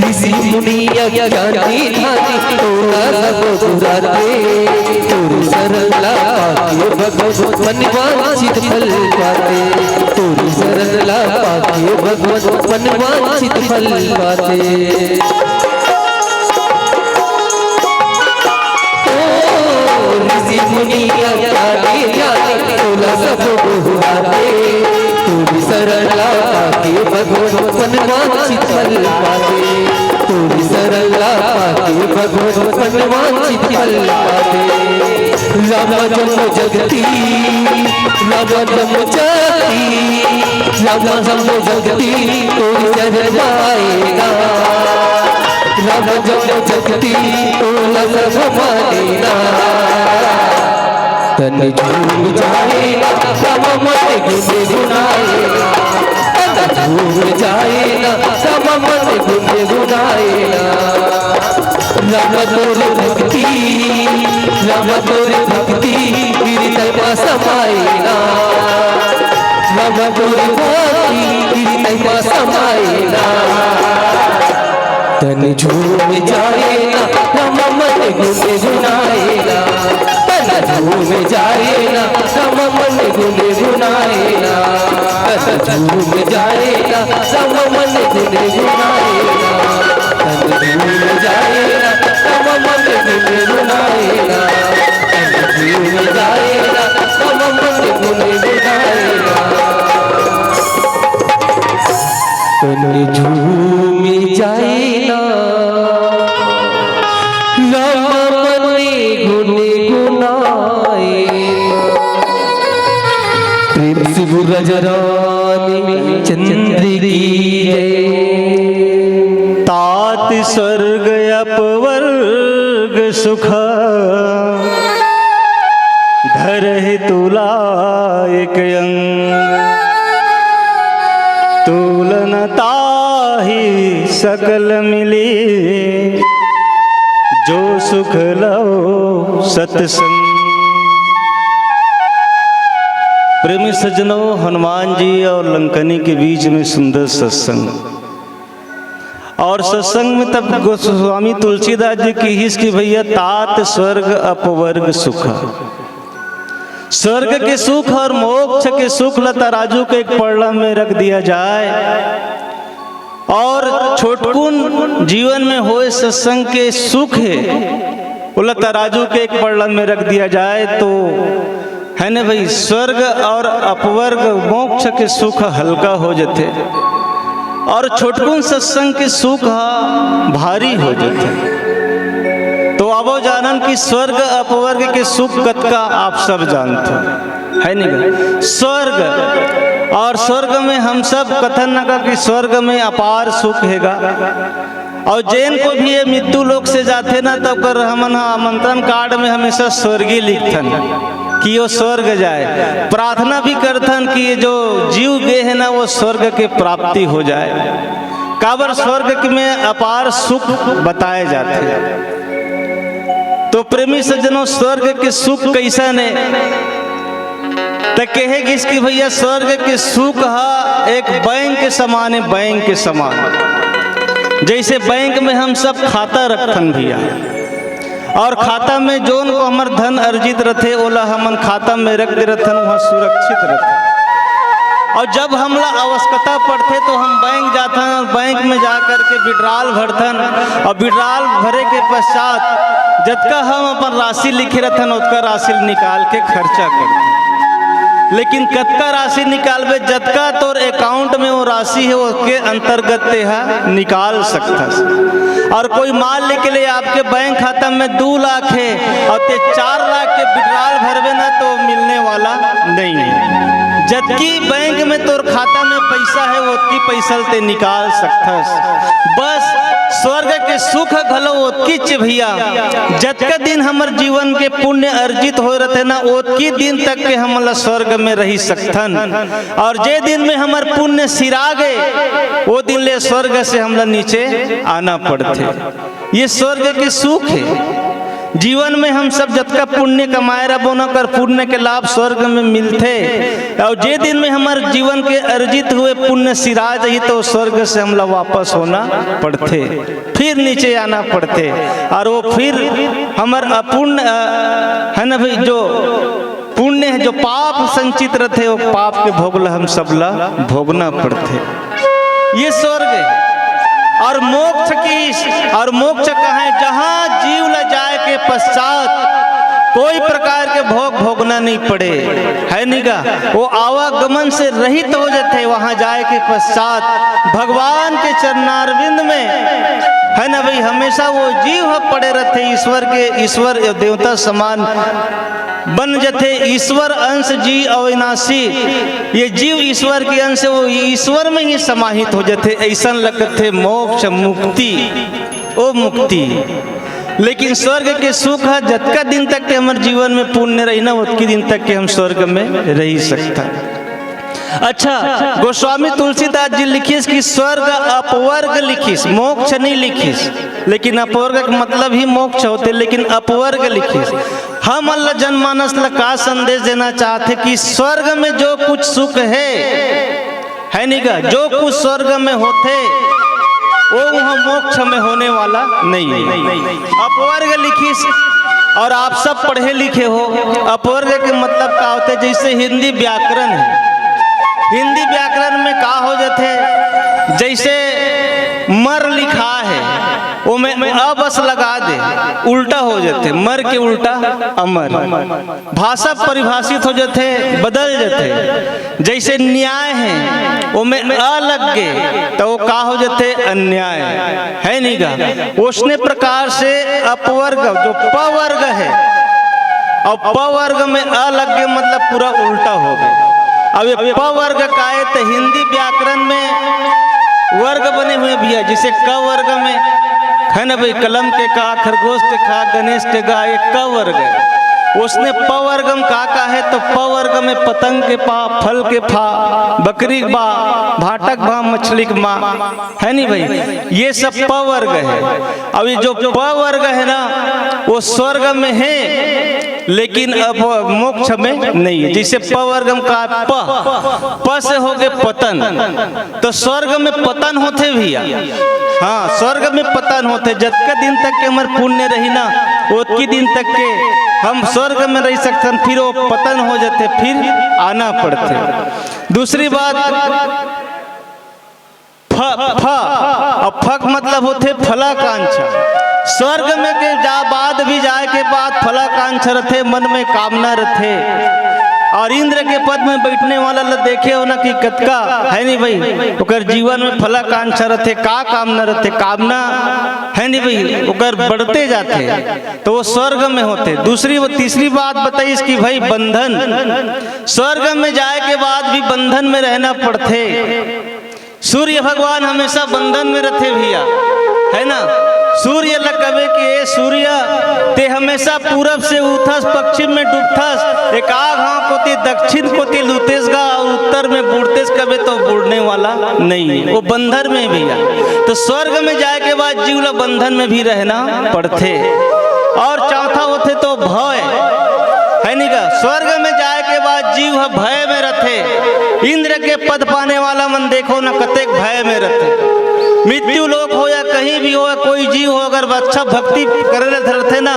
ऋषि मुनि अज्ञानी ध्यानी तोला सब दुराते। तोर शरण ला पाके भगवत मन वांछित फल पाते। तोर शरण ला पाके भगवत मन वांछित फल पाते। ओ, ऋषि मुनि अज्ञानी ज्ञानी, तोला सब बहुराते। तोरी शरण ला पाके भगवान, मन वांछित फल पाके। तोरी शरण ला पाके भगवान, मन वांछित फल पाके। राम जन्म जगती, राम जन्म जगती, राम जन्म जगती, तोरी शरण आएगा। राम जन्म जगती, तोला सब मानेना। तन झूम जाए ना, राम मन गुनगुनाए ना। तन झूम जाए ना, राम मन गुनगुनाए ना। राम तोर भक्ति, राम तोर भक्ति, हृदय मा समाए ना। राम तोर भक्ति, हृदय मा समाए ना। तन झूम जाए ना, राम मन गुनगुनाए ना। तन झूम जाए ना, राम मन गुनगुनाए ना। तन झूम जाए ना, राम मन गुनगुनाए ना। तन झूम जाए ना, राम मन गुनगुनाए ना। तन झूम जाए ना, राम मन गुनगुनाए ना। तन झूम जाए ना, राम मन गुनगुनाए ना। प्रेम से बोल राजा रानी चंद्र की जय। तात स्वर्ग अपवर्ग सुख, धरहि तुला एक अंग। तूल न ताहि सकल मिली, जो सुख लव सत्संग। प्रेमी सज्जनों, हनुमान जी और लंकनी के बीच में सुंदर सत्संग। और सत्संग में तब गोस्वामी तुलसीदास जी कहिस कि भैया, तात स्वर्ग अपवर्ग सुख, स्वर्ग के सुख और मोक्ष के सुख ला तराजू के एक पड़ला में रख दिया जाए और छोटकुन जीवन में होए सत्संग के सुख हे, ओला तराजू के एक पड़ला में रख दिया जाए तो, है ना भाई, स्वर्ग और अपवर्ग मोक्ष के सुख हल्का हो जथे और छोटकुन सत्संग के सुख ह भारी हो जथे। तो आवो जानन कि स्वर्ग अपवर्ग के सुख कतका आप सब जानथो, है नी गा? स्वर्ग, और स्वर्ग में हम सब कथन न का कि स्वर्ग में अपार सुख हेगा। और जेन को भी ये मृत्यु लोक से जाथे ना, तो कर हमन ह आमंत्रण कार्ड में हमेशा स्वर्गी लिखथन कि वो स्वर्ग जाए। प्रार्थना भी करथन कि ये जो जीव गे हे ना, वो स्वर्ग के प्राप्ति हो जाए। काबर स्वर्ग में अपार सुख बताए जाथे। तो प्रेमी सज्जनों, स्वर्ग के सुख कैसन हे? त कहे गिस कि भैया, स्वर्ग के सुख ह एक बैंक के समान हे, बैंक के समान। जैसे बैंक में हम सब खाता रखथन भैया, और खाता में जोन को हमर धन अर्जित रथे, ओला हमन खाता में रख दे रथन, वहाँ सुरक्षित रथे। और जब हमला आवश्यकता पड़थे, तो हम बैंक जाथन और बैंक में जा करके विड्रॉल भरथन, और विड्रॉल भरे के पश्चात जतका हम अपन राशि लिखे रथन, ओतका राशि निकाल के खर्चा करथन। लेकिन कतका राशि निकालबे, जतका तोर अकाउंट में वो राशि हे, ओके अंतर्गत ते हा निकाल सकथस। और कोई मान ले के लिए आपके बैंक खाता में दू लाख हे और ते चार लाख के विड्रॉल भरबे ना, तो मिलने वाला नहीं है। जतकी बैंक में तोर खाता में पैसा हे, ओतकी पैसा ल ते निकाल सकथस। बस स्वर्ग के सुख घलो ओतकीच भैया, जतका दिन हमर जीवन के पुण्य अर्जित होए रथे ना, ओतकी दिन तक के हमन ला स्वर्ग में रही सकथन। और जे दिन में हमर पुण्य सिरा गे, वो दिन ले स्वर्ग से हमला नीचे आना पड़थे। ये स्वर्ग के सुख हे। जीवन में हम सब जतका पुण्य कमाए रबो ना, ओकर पुण्य के लाभ स्वर्ग में मिलथे। और जे दिन में हमर जीवन के अर्जित हुए पुण्य सिरा जाही, तो स्वर्ग से हमला वापस होना पड़थे, फिर नीचे आना पड़थे। और वो फिर हमर अपुण्य, अ, है ना भाई, जो पुण्य हे, जो पाप संचित रथे, वो पाप के भोग ला हम सब ला भोगना पड़थे। ये स्वर्ग हे। और मोक्ष की, और मोक्ष कहाँ हे? जहाँ जीव ला जाए के पश्चात कोई प्रकार के भोग भोगना नहीं पड़े, है नी गा? वो आवागमन से रहित हो जाते, वहां जाए के पश्चात भगवान के चरणारविंद में, है ना भाई, हमेशा वो जीव ह पड़े रहते ईश्वर के, ईश्वर देवता समान बन जथे। ईश्वर अंश जीव अविनाशी, ये जीव ईश्वर के अंश, वो ईश्वर में ही समाहित हो जथे। ऐसा लगथे मोक्ष मुक्ति, ओ मुक्ति। लेकिन स्वर्ग के सुख ह जतका दिन तक के हमर जीवन में पुण्य रही ना, ओतकी दिन तक के हम स्वर्ग में रही सकता। अच्छा, गोस्वामी तुलसीदास जी लिखिस कि स्वर्ग अपवर्ग लिखिस, मोक्ष नहीं लिखिस, लेकिन अपवर्ग के मतलब ही मोक्ष होते, लेकिन अपवर्ग लिखिस। हम अल्लाह जनमानस ला का संदेश देना चाहते कि स्वर्ग में जो कुछ सुख है, है नी गा, जो कुछ स्वर्ग में होथे, वो वहाँ मोक्ष में होने वाला नहीं है। अपवर्ग लिखिस, और आप सब पढ़े लिखे हो, अपवर्ग के मतलब का होथे? जैसे हिंदी व्याकरण है, हिंदी व्याकरण में का हो जाथे? जैसे मर लिखा है, वो में अ बस लगा दे, उल्टा हो जाथे, मर के उल्टा अमर। भाषा परिभाषित हो जाथे, बदल जाथे। जैसे न्याय है, वो में अ लग गे, तो वो का हो जाथे? अन्याय, है नी गा? उसने प्रकार से अपवर्ग, जो प वर्ग है, और प वर्ग में अ लग गे, मतलब पूरा उल्टा हो गया। अब ये प वर्ग का है, तो हिंदी व्याकरण में वर्ग बने हुए भैया, जैसे क वर्ग में, है ना भाई, कलम के का, खरगोश के खा, गणेश के गा, ये क वर्ग है। उसने प वर्ग में का का है, तो प वर्ग में पतंग के पा, फल के फा, बकरी के बा, भाटक भा, मछली के माँ, है नी भाई, ये सब प वर्ग है। अब ये जो प वर्ग है ना, वो स्वर्ग में है, लेकिन अब मोक्ष में नहीं है। जैसे प वर्ग में का, प, प से हो गए पतन, तो स्वर्ग में पतन होथे भैया। हाँ, स्वर्ग में पतन होथे। जतका दिन तक के हमर पुण्य रही ना, ओतकी दिन तक के हम स्वर्ग में रह सकथन, फिर वो पतन हो जाथे, फिर आना पड़थे। दूसरी बात, फ, फ, अब फ के मतलब होथे फलाकांक्षा। स्वर्ग में के जा बाद भी जाए के बाद फलाकांक्षा रथे, मन में कामना रथे। और इंद्र के पद में बैठने वाला ला देखे हो ना कि कतका, है नी भाई, ओकर जीवन में फलाकांक्षा रथे। का कामना रथे? कामना, है नी भाई, ओकर बढ़ते जाथे, तो वो स्वर्ग में होथे। दूसरी, वो तीसरी बात बताइस कि भाई बंधन, स्वर्ग में जाए के बाद भी बंधन में रहना पड़थे। सूर्य भगवान हमेशा बंधन में रथे भैया, है ना? सूर्य ल कबे कि ए सूर्य, ते हमेशा पूरब से उठस, पश्चिम में डूबथस, एक आध घाव कोती दक्षिण कोती लूतेस गा और उत्तर में बुड़तेस, कबे तो बुड़ने वाला नहीं है, वो बंधन में भैया। तो स्वर्ग में जाए के बाद जीव ला बंधन में भी रहना पड़थे। और चौथा होथे तो भय, है नी गा? स्वर्ग में जाए के बाद जीव ह भय में रथे। इंद्र के पद पाने वाला मन देखो ना, कतेक भय में रथे। मृत्यु लोक हो या कहीं भी हो, कोई जीव हो, अगर अच्छा भक्ति करे ले धरथे ना,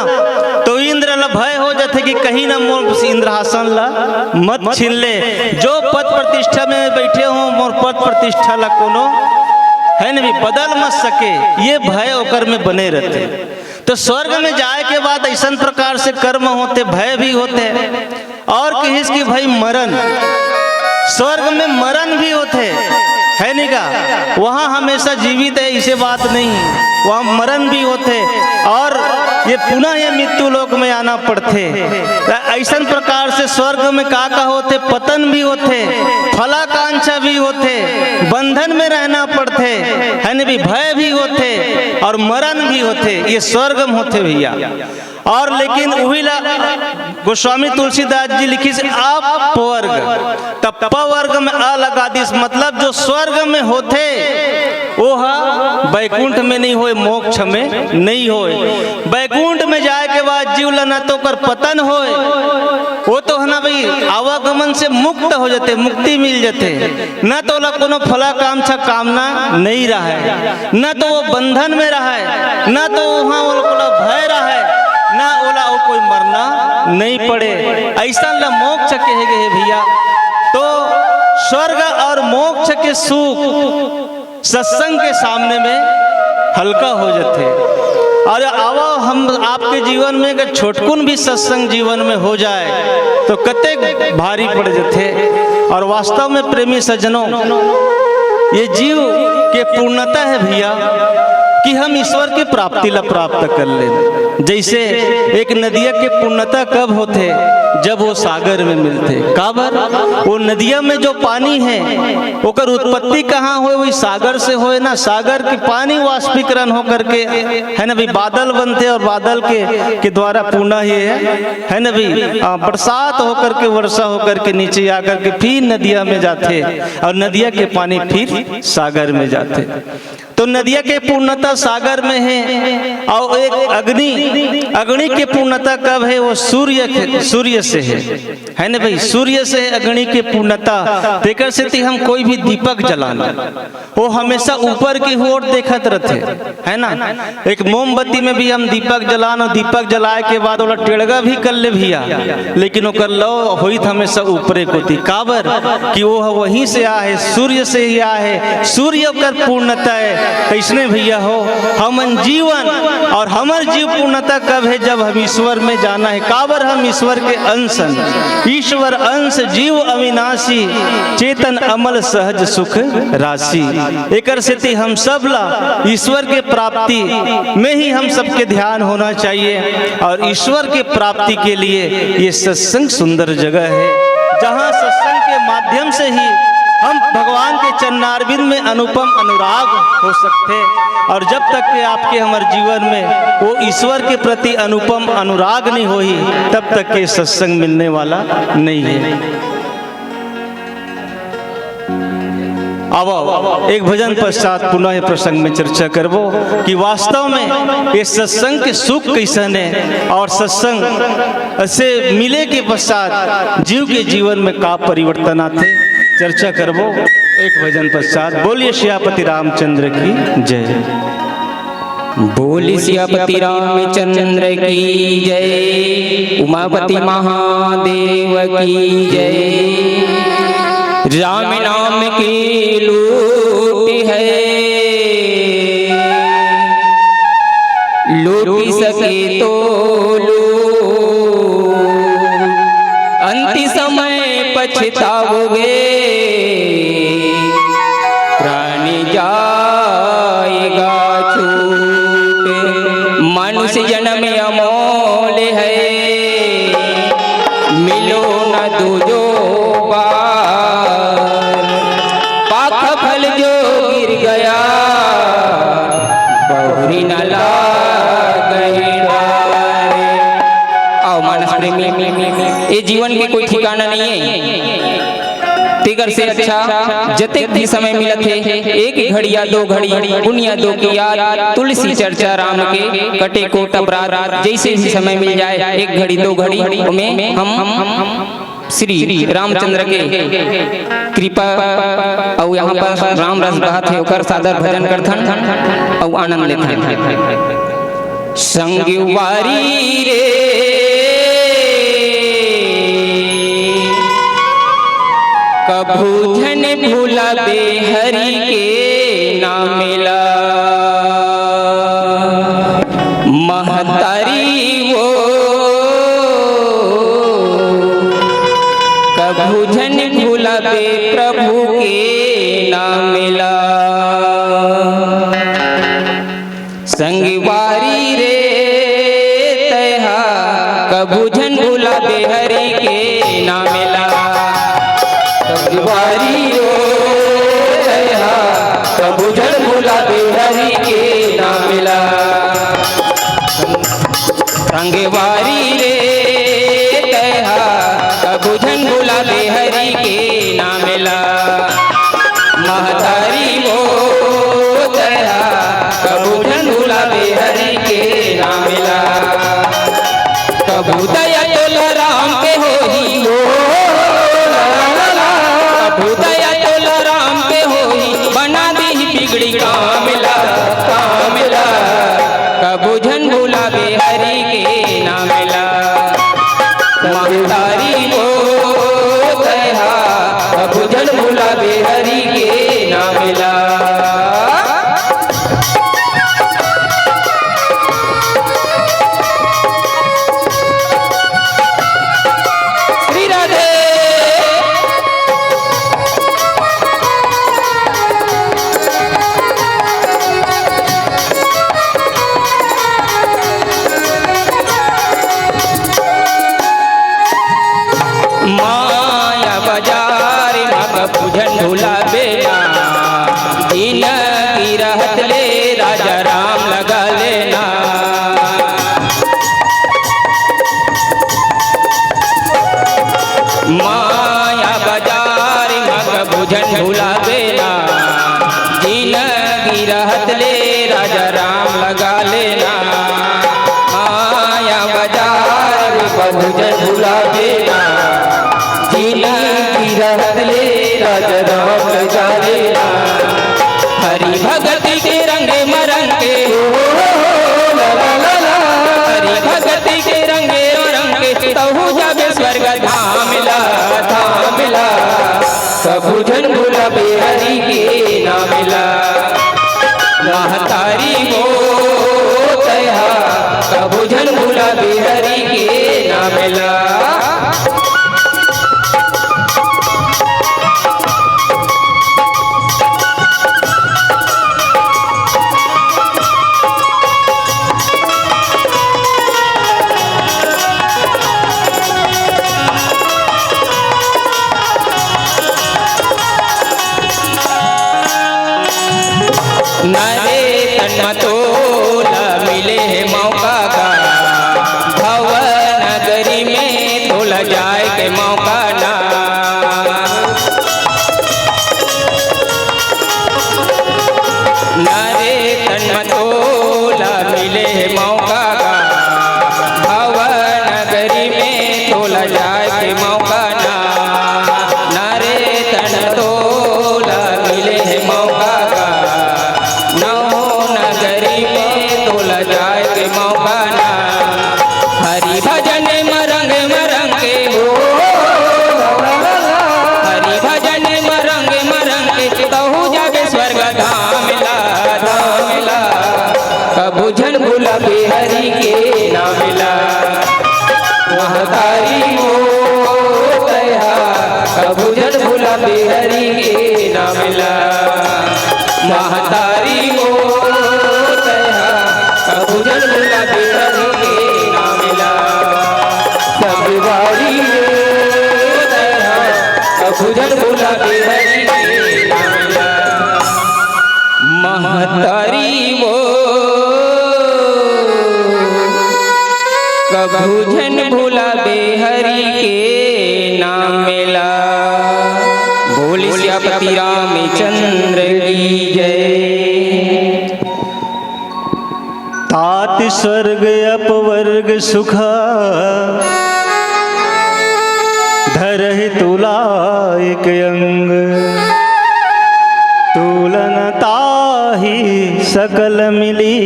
तो इंद्र ला भय हो जाथे कि कहीं ना मोर इंद्रासन ला मत छीन ले। जो पद प्रतिष्ठा में बैठे हो, मोर पद प्रतिष्ठा ला कोनो, है नी भाई, बदल मत सके, ये भय ओकर में बने रथे। तो स्वर्ग में जाए के बाद ऐसन प्रकार से कर्म होथे, भय भी होथे। और कहिस कि भाई मरण, स्वर्ग में मरण भी होथे, है नी गा? वहाँ हमेशा जीवित है, इसे बात नहीं, वहाँ मरण भी होथे और ये पुनः ये मृत्यु लोक में आना पड़थे। त ऐसन प्रकार से स्वर्ग में का का होथे? पतन भी होथे, फलाकांक्षा भी होथे, बंधन में रहना पड़थे, है नी भाई, भय भी होथे और मरण भी होथे, ये स्वर्ग में होथे भैया। और लेकिन उही ला गोस्वामी तुलसीदास जी लिखिस अपवर्ग, त प वर्ग में अ लगा दिस, मतलब जो स्वर्ग में होथे, वो ह बैकुंठ में नहीं होय, मोक्ष में नहीं होय। बैकुंठ में जाए के बाद जीव ला न तो ओकर पतन होय, वो तो है ना भाई, आवागमन से मुक्त हो जाथे, मुक्ति मिल जाथे, न तो ओला कोनो फलाकांक्षा कामना नहीं रहय, न तो वो बंधन में रहय, न तो वहाँ ओला कोनो भय रहय, न ओला वो कोई मरना नहीं पड़े। ऐसा ला मोक्ष कहे गए हे भैया। तो स्वर्ग और मोक्ष के सुख सत्संग के सामने में हल्का हो जाथे। अउ आवा, हम आपके जीवन में अगर छोटकुन भी सत्संग जीवन में हो जाए, तो कतेक भारी पड़ जथे। अउ वास्तव में, प्रेमी सज्जनों, ये जीव के पूर्णता हे भैया, कि हम ईश्वर के प्राप्ति ला प्राप्त कर लें। जैसे एक नदिया के पूर्णता कब होथे? जब वो सागर में मिलथे। काबर? वो नदिया में जो पानी हे, ओकर उत्पत्ति कहाँ होय? वही सागर से होय ना। सागर के पानी वाष्पीकरण होकर के, है ना भी, बादल बनथे अउ बादल के, के द्वारा पुनः ये, है ना भी, आ, बरसात होकर के, वर्षा होकर के नीचे आकर के फिर नदिया में जाथे अउ नदिया के पानी फिर सागर में जाथे। तो नदिया के पूर्णता सागर में हे। अउ एक अग्नि, अग्नि के पूर्णता कब हे? वो सूर्य के, सूर्य से हे, है ना भाई? सूर्य से हे अग्नि के पूर्णता। तेकर सेती हम कोई भी दीपक जलाना, वो हमेशा ऊपर की ओर देखत रथे, है ना? एक मोमबत्ती में भी हम दीपक जलान, अउ दीपक जलाए के बाद ओला टेड़गा भी कर ले भैया, लेकिन ओकर लौ होई त हमेशा ऊपरे कोती। काबर? कि वो ह वहीं से आए हे, सूर्य से ही आए हे, सूर्य ओकर पूर्णता हे। त इसने भैया हो, हमन जीवन अउ हमर जीव पूर्णता कब हे? जब हम ईश्वर में जाना हे। काबर? हम ईश्वर के अंश हन। ईश्वर अंश जीव अविनाशी, चेतन अमल सहज सुख राशि। एकर सेती हम सब ला ईश्वर के प्राप्ति में ही हम सबके ध्यान होना चाहिए। अउ ईश्वर के प्राप्ति के लिए ये सत्संग सुंदर जगह हे, जहाँ सत्संग के माध्यम से ही हम भगवान के चरणारविंद में अनुपम अनुराग हो सकथे। अउ जब तक के आपके हमर जीवन में वो ईश्वर के प्रति अनुपम अनुराग नहीं होही, तब तक के सत्संग मिलने वाला नहीं हे। आवव, एक भजन पश्चात पुनः ये प्रसंग में चर्चा करबो कि वास्तव में ये सत्संग के सुख कइसन हे अउ सत्संग से मिले के पश्चात जीव के जीवन में का परिवर्तन आथे, चर्चा करबो एक भजन पश्चात। बोलिए सियापति रामचंद्र की जय। बोल सियापति रामचंद्र की जय, उमापति महादेव की जय। राम नाम की लूट है, लूट सके तो लो, अंत समय पछताओगे। प्राण जाएगा छूट, मनुष्य जन्म अमोल है, मिलो न दूजो बार। पाखा फल जो गिर गया, बहुरी न लागे डार। अउ मानस प्रेमी, ये जीवन के कोई ठिकाना नहीं हे। तेकर से अच्छा जतेक भी समय मिलत हे, एक घड़ी या दो घड़ी पुनिया दो की याद, तुलसी चर्चा राम के, कटे कोट अपराध, जइसे भी समय मिल जाए, एक घड़ी दो घड़ी ओमे हम श्री रामचंद्र के कृपा अउ यहाँ पर राम रस बहत हे, ओकर सादर भजन करथन अउ आनंद लेथन। संगवारी रे, कभू झन भुलाबे हरि के नाम ला। महतारी वो कभू झन भुलाबे प्रभु के नाम ला। संगवारी रे तैहा कभू झन भुलाबे हरि के नाम ला। संगवारी रो तैहा कभू झन भुलाबे हरि के नाम ला। संगवारी रे तैहा कभू झन भुलाबे हरि के नाम ला। महतारी वो तैहा कभू झन भुलाबे हरि के नाम ला। कभू दया तोला राम के होही हो, कभू दया तोला राम के होही, बना दीही बिगड़ी काम ला, काम ला। कभू झन भुलाबे हरि के नाम ला। महतारी वो तैहा कभू झन भुलाबे हरि के नाम ला। माया बजार म कभू झन भुलाबे ना, जिनगी रहत ले राजा राम लगा लेना। माया बजार म कभू झन भुलाबे ना, जिनगी रहत ले राजा राम लगा लेना। हरि भगति के रंग म रंग के, ओ, ला, ला, ला, ला। हरि भगति के रंग म रंग के, तहू जाबे स्वर्ग धाम ला, धाम ला। कभू झन भुलाबे हरि के नाम ला। महतारी वो तैहा, कभू झन भुलाबे हरि के नाम ला। नरे तन म तोला मिले हे मौका का, भवन नगरी में तोला जाए के मौका ना। नरे तन म तोला मिले हे मौका का, भवन नगरी में तोला जाए के मौका ना। नरे तन तोला मिले हे मौका का, नौ नगरी में तोला जाए के मौका ना। हरि भजन म रंग म रंग के, ओ, हरि भजन म रंग म रंग के, तहू जाबे स्वर्ग धाम ला, धाम ला। कभू झन भुलाबे हरि के नाम ला। महतारी वो तैहा, कभू झन भुलाबे हरि के नाम ला। महतारी वो तैहा, कभू झन भुलाबे हरि के नाम ला। संगवारी वो तैहा, कभू झन भुलाबे हरि के नाम ला। महतारी वो कभू झन भुलाबे हरि के नाम ला। बोल सियापति रामचंद्र की जय। तात स्वर्ग अपवर्ग सुखा, धरहि तुला एक अंग। तुलन ताहि सकल मिली,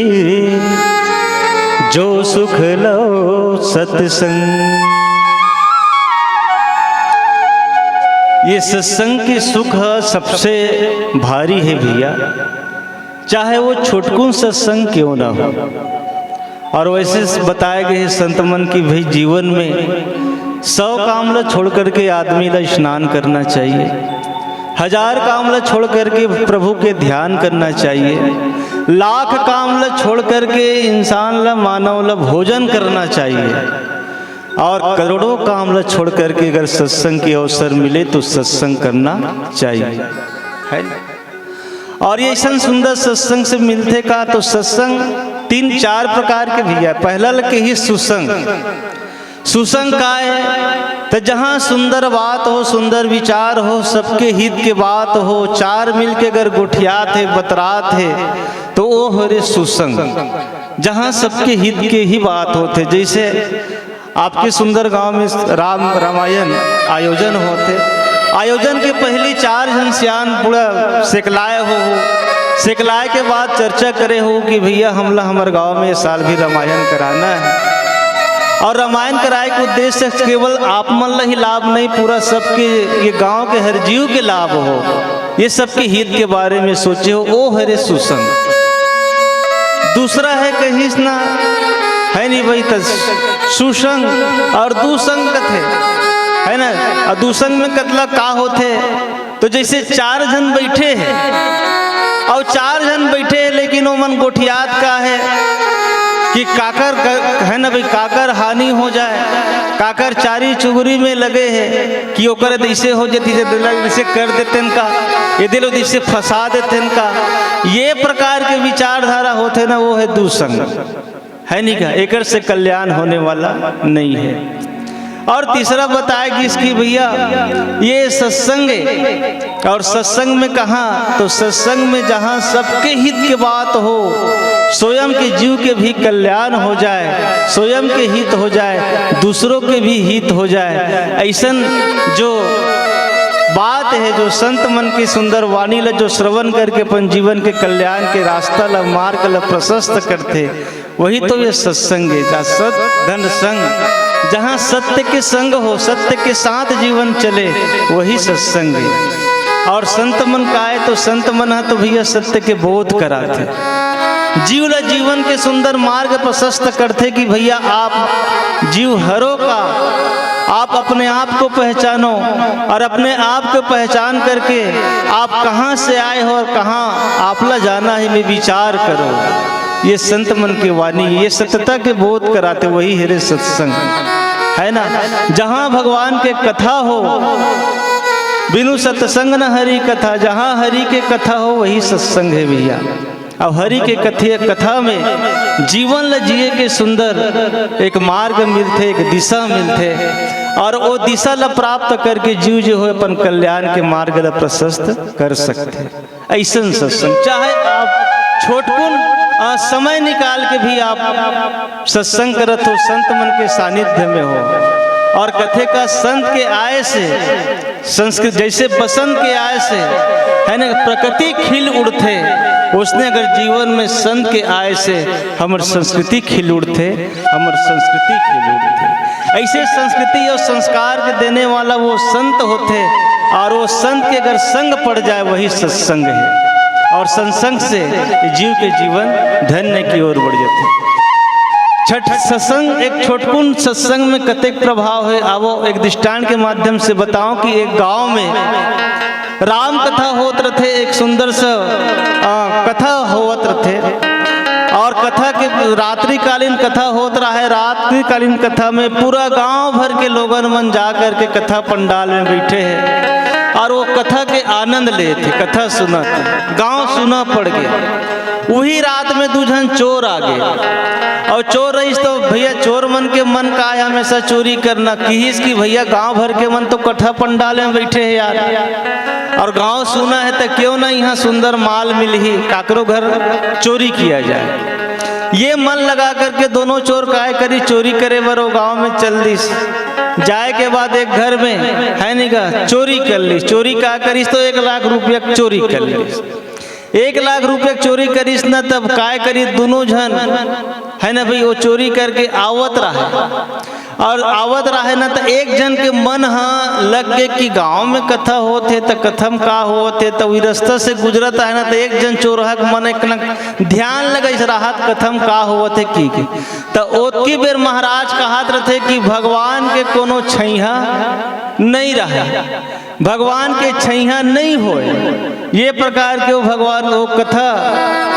जो सुख लो सत्संग। ये सत्संग की सुख सबसे भारी है भैया, चाहे वो छोटकुन सत्संग क्यों ना हो। और वैसे बताए गए संत मन की भाई जीवन में सौ काम ला छोड़ करके आदमी ला स्नान करना चाहिए, हजार काम ला छोड़ करके प्रभु के ध्यान करना चाहिए, लाख काम ला छोड़ करके इंसान ला, मानव ला भोजन करना चाहिए, और करोड़ों काम ला छोड़ करके अगर सत्संग के अवसर मिले तो सत्संग करना चाहिए, है ना? और ये ऐसन सुंदर सत्संग से मिलथे का, तो सत्संग तीन चार प्रकार के भैया। पहला ल कही सुसंग। सुसंग का है? तो जहाँ सुंदर बात हो, सुंदर विचार हो, सबके हित के बात हो, चार मिल के अगर गोठियात हे, बतरात हे, तो वो हरे सुसंग, जहाँ सबके हित के ही बात होथे। जैसे आपके सुंदर गांव में राम रामायण आयोजन होथे। आयोजन के पहली चार झन सियान पूरा सेकलाए हो, सेकलाए के बाद चर्चा करे हो कि भैया हमला हमर गांव में ये साल भी रामायण कराना है। और रामायण कराए के उद्देश्य केवल आप मन ला ही लाभ नहीं, पूरा सबके, ये गांव के हर जीव के लाभ हो। ये सबके हित के बारे में सोचे हो, ओ हरे सुसंग। दूसरा है कहिस ना, है नहीं भाई, त सुसंग और दुसंग कथे, है ना? और दुसंग में कतला का होथे? तो जैसे चार झन बैठे हैं और चार झन बैठे हैं, लेकिन ओमन गोठियात का है कि काकर क-, है ना भाई, काकर हानि हो जाए, काकर चारी चुगरी में लगे हैं कि ओकर जैसे हो जाती, जैसे कर देते हैं का, ये दिलो जैसे फंसा देते हैं का, ये प्रकार के विचारधारा होथे ना, वो है दुसंग, है नहीं का? एकर से कल्याण होने वाला नहीं है। और तीसरा बताए गिस कि भैया, ये सत्संग है। और सत्संग में कहाँ? तो सत्संग में जहाँ सबके हित के बात हो, स्वयं के जीव के भी कल्याण हो जाए, स्वयं के हित हो जाए, दूसरों के भी हित हो जाए, ऐसन जो बात है, जो संत मन की सुंदर वाणी ला जो श्रवण करके अपन जीवन के कल्याण के रास्ता ला, मार्ग ला प्रशस्त करथे, वही तो ये सत्संग है, जहाँ सत धन संग, जहाँ सत्य के संग हो, सत्य के साथ जीवन चले, वही सत्संग है। और संत मन का आए तो संत मन हा तो भैया सत्य के बोध कराथे, जीव ला जीवन के सुंदर मार्ग प्रशस्त करथे कि भैया आप जीव हरो का, आप अपने आप को पहचानो और अपने आप को पहचान करके आप कहाँ से आए हो और कहाँ आप ला जाना है, मैं विचार करो। ये संत मन की वाणी, ये सत्यता के बोध कराते, वही हरे सत्संग, है ना? जहाँ भगवान के कथा हो, बिनु सत्संग न हरि कथा, जहाँ हरि के कथा हो, वही सत्संग है भैया। अब हरि के कथे, कथा में जीवन ल जिए के सुंदर एक मार्ग मिलथे, एक दिशा मिलथे, और वो दिशा ल प्राप्त करके जीव जो है अपन कल्याण के मार्ग ल प्रशस्त कर सकथे। ऐसन सत्संग, चाहे आप छोटकुन, आ, समय निकाल के भी आप सत्संग करत हो, संत मन के सानिध्य में हो, और कथे का संत के आए से संस्कृत जैसे बसंत के आए से, है ना, प्रकृति खिल उठथे, उसने अगर जीवन में संत के आए से हमर संस्कृति खिल उठथे, हमर संस्कृति खिल उठथे। ऐसे संस्कृति और संस्कार के देने वाला वो संत होथे, और वो संत के अगर संग पड़ जाए, वही सत्संग है, और सत्संग से जीव के जीवन धन्य की ओर बढ़ जाथे। छठ सत्संग, एक छोटकुन सत्संग में कतेक प्रभाव है, आवो एक दृष्टांत के माध्यम से बताओ कि एक गांव में राम कथा होत रथे, एक सुंदर सा, आ, कथा होवत रथे। और कथा के रात्रिकालीन कथा होत रहा है। रात्रिकालीन कथा में पूरा गांव भर के लोगन मन जा करके कथा पंडाल में बैठे हैं और वो कथा के आनंद लेत हे, कथा सुनत हे। गांव सुना पड़ गया। उही रात में दू झन चोर आ गए। और चोर रहिस तो भैया, चोर मन के मन का है हमेशा चोरी करना। किहिस कि भैया, गांव भर के मन तो कथा पंडाल में बैठे हैं यार, और गांव सुना है, तो क्यों ना यहाँ सुंदर माल मिलही, काकरो घर चोरी किया जाए। ये मन लगा करके दोनों चोर काय करी, चोरी करे बर वो गांव में चल दिस। जाए के बाद एक घर में, है नहीं का, चोरी कर लिस। चोरी का करिस तो एक लाख रुपया चोरी कर लिस। एक लाख रुपया चोरी करिस ना, तब काय करी, दोनों झन, है ना भाई, वो चोरी करके आवत रहा है। और आवत रहे ना, तो एक झन के मन हा लग गे कि गांव में कथा होत हे, तो कथा म का होत हे, तो वही रास्ता से गुजरत आहे ना, तो एक झन चोरहा के मन एक न ध्यान लगइस राहत, कथा म का होत हे कि, कि। तो ओतकी बेर महाराज कहत रथे कि भगवान के कोनो छैहा नहीं रहे, भगवान के छैहा नहीं होए। ये प्रकार के वो भगवान वो कथा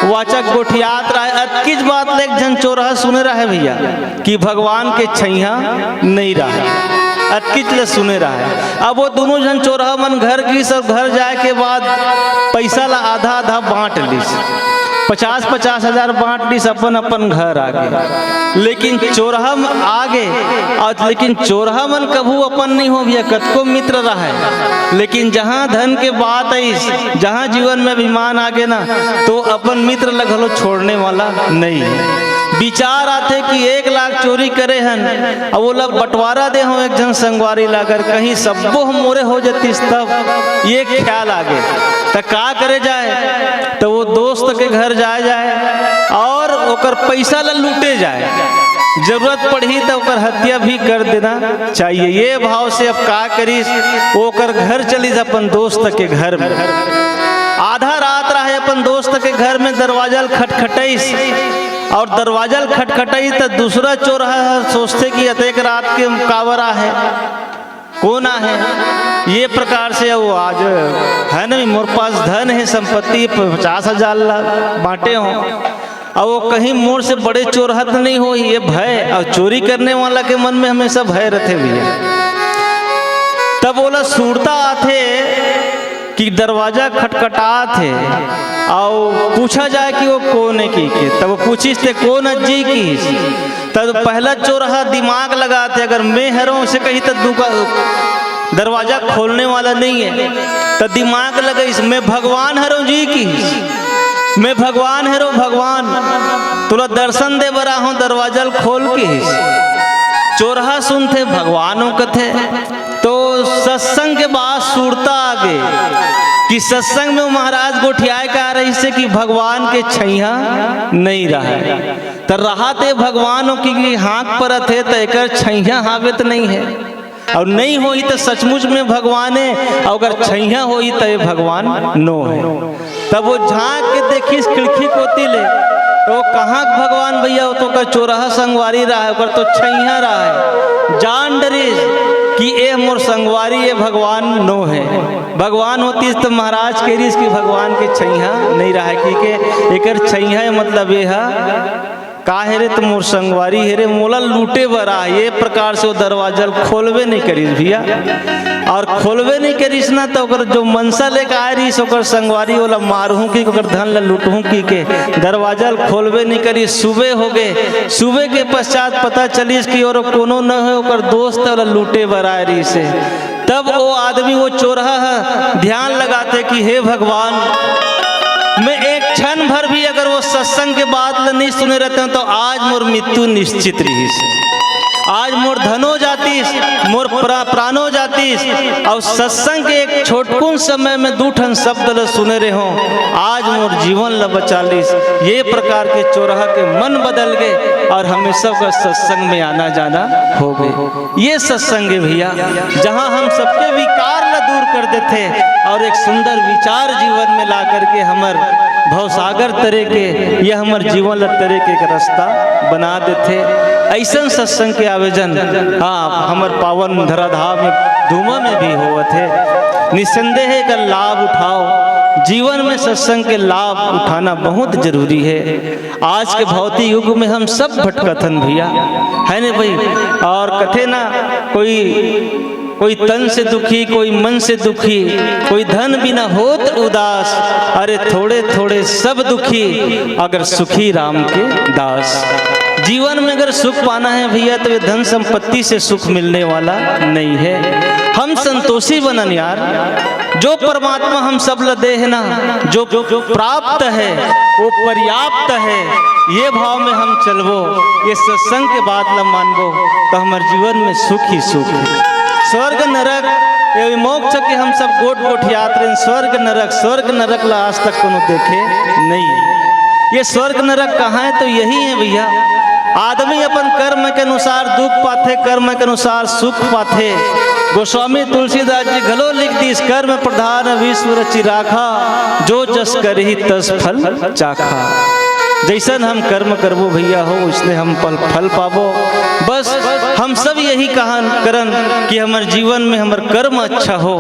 वाचक गोठियात रहे। अतकीच बात ले एक झन चोरहा सुने रहे भैया कि भगवान के छैहा नहीं रहे, अतकीच ले सुने रहे। अब वो दोनों झन चोरहा मन घर गिस और घर जाए के बाद पैसा ला आधा आधा बांट लिस, पचास पचास हजार बांट लिस, अपन अपन घर आ गे। लेकिन चोरहा म आ गे, और लेकिन चोरहा मन कभू अपन नहीं हो भैया, कतको मित्र रहे, लेकिन जहाँ धन के बात आइस, जहाँ जीवन में अभिमान आ गे ना, तो अपन मित्र ला घलो छोड़ने वाला नहीं है। विचार आथे कि एक लाख चोरी करे हन, अब ओला बंटवारा दे हो एक झन संगवारी ला, अगर कहीं सब्बो हम मोरे हो जतिस तब, ये ख्याल आ गे। त का करे जाए? त वो दोस्त के घर जाए जाए और ओकर पैसा ला लूटे जाए, जरूरत पड़ही त ओकर हत्या भी कर देना चाहिए। ये भाव से अब का करिस, ओकर घर चलिस अपन दोस्त के घर में। आधा रात रहे अपन दोस्त के घर में, दरवाजा ल खटखटइस और दरवाजा ल खटखटइस त दूसरा चोरहा सोचथे कि अतेक रात के काबर आहे, कोन आहे। ये प्रकार से वो आज है ना, मोर पास धन है, संपत्ति पचास हजार ला बांटे हो, और वो कहीं मोर से बड़े चोरहा त नहीं हो, ये भय, और चोरी करने वाला के मन में हमेशा भय रथे भैया। तब ओला सुरता आथे कि दरवाजा खटखटात हे, और पूछा जाए कि वो कोन हे कि के, तब वो पूछिस ते कोन अज्जी किहिस, त पहला चोरहा दिमाग लगाथे, अगर मैं हरंव से कही त दुका-, दरवाजा खोलने वाला नहीं है, त दिमाग लगाइस, मैं भगवान हरंव जी किहिस, मैं भगवान हरंव भगवान, तोला दर्शन दे बर आहंव, दरवाजा ल खोल किहिस। चोरहा सुनथे, भगवान ओ कथे। तो सत्संग के बाद सुरता आगे कि सत्संग में महाराज गोठियाए का रहिसे कि भगवान के छैया नहीं रहय। त रहा ते भगवान ओ कि, कि हाँक परत हे, त एकर छैया हावे त नहीं है। अउ नहीं होही त सचमुच में भगवान हे, अउ अगर छैया होही त ये भगवान नो है। तब वो झांक के देखिस खिड़की कोती ले, त वो कहाँ के भगवान भैया, वो तो ओकर चोरहा संगवारी रहय, ओकर तो छैया रहय। जान डरिस कि ए मोर संगवारी, ये भगवान नो है। भगवान होतिस त महाराज कहि रहिस कि भगवान के छैया नहीं रहय, कि के एकर छैया मतलब ये ह का हे रे, त मोर संगवारी हे रे, मोला लूटे बर आय। ये प्रकार से वो दरवाजा ल खोलबे नहीं करिस भैया। अउ खोलबे नहीं करिस ना, त ओकर जो मनसा लेके आय रहिस, ओकर संगवारी, ओला मारहूं कि ओकर धन ल लूटहूं कि के दरवाजा ल खोलबे नहीं करिस। सुबह होगे, सुबह के पश्चात पता चलिस कि ओरो कोनो न हे, ओकर दोस्त ओला लूटे बर आय रहिसे। तब वो आदमी, वो चोरहा ह ध्यान लगाथे कि हे भगवान, मैं एक क्षण भर भी अगर वो सत्संग के बात ल नहीं सुने रहतेंव, त आज मोर मृत्यु निश्चित रहिस, आज मोर धनो जातिस, मोर प्रा-, प्राणो जातिस। अउ सत्संग के एक छोटकुन समय में दू ठन शब्द ल सुने रहेंव, आज मोर जीवन ल बचा लिस। ये प्रकार के चोरहा के मन बदल गे अउ हमेशा का सत्संग में आना जाना होगे। ये सत्संग हे भैया, जहाँ हम सबके विकार ल दूर कर देथे अउ एक सुंदर विचार जीवन में ला करके हमर भवसागर तरे के, ये हमर जीवन ल तरे के एक रास्ता बना देथे। अइसन सत्संग के आयोजन, हाँ, हमर पावन धराधाम में धूमा में भी होवत हे। निसंदेह एकर लाभ उठाओ, जीवन में सत्संग के लाभ उठाना बहुत जरूरी है। आज के भौतिक युग में हम सब भटकत हन भैया, है ने भाई? अउ कथे ना, कोई, कोई तन से दुखी, कोई मन से दुखी, कोई धन बिना होत उदास, अरे थोड़े थोड़े सब दुखी, अगर सुखी राम के दास। जीवन में अगर सुख पाना है भैया, तो ये धन संपत्ति से सुख मिलने वाला नहीं है। हम संतोषी बनन यार, जो परमात्मा हम सब ल दे हे ना, जो, जो प्राप्त है वो पर्याप्त है, ये भाव में हम चलबो, ये सत्संग के बात ल मानबो, त हमर जीवन में सुख ही सुख हे। स्वर्ग नरक, ये मोक्ष के हम सब गोठ गोठियात रहेन, स्वर्ग नरक, स्वर्ग नरक ल आज तक कोनो देखे नहीं। ये स्वर्ग नरक कहाँ हे? त यही हे भैया। आदमी अपन कर्म के अनुसार दुख पाथे, कर्म के अनुसार सुख पाथे। गोस्वामी तुलसीदास जी घलो लिख दिस, "कर्म प्रधान विश्व रचि राखा, जो जस करही तस फल चाखा।" जइसन हम कर्म करबो भैया हो, ओइसने हम फल, फल पाबो। बस हम सब यही कहन करन कि हमर जीवन में हमर कर्म अच्छा हो,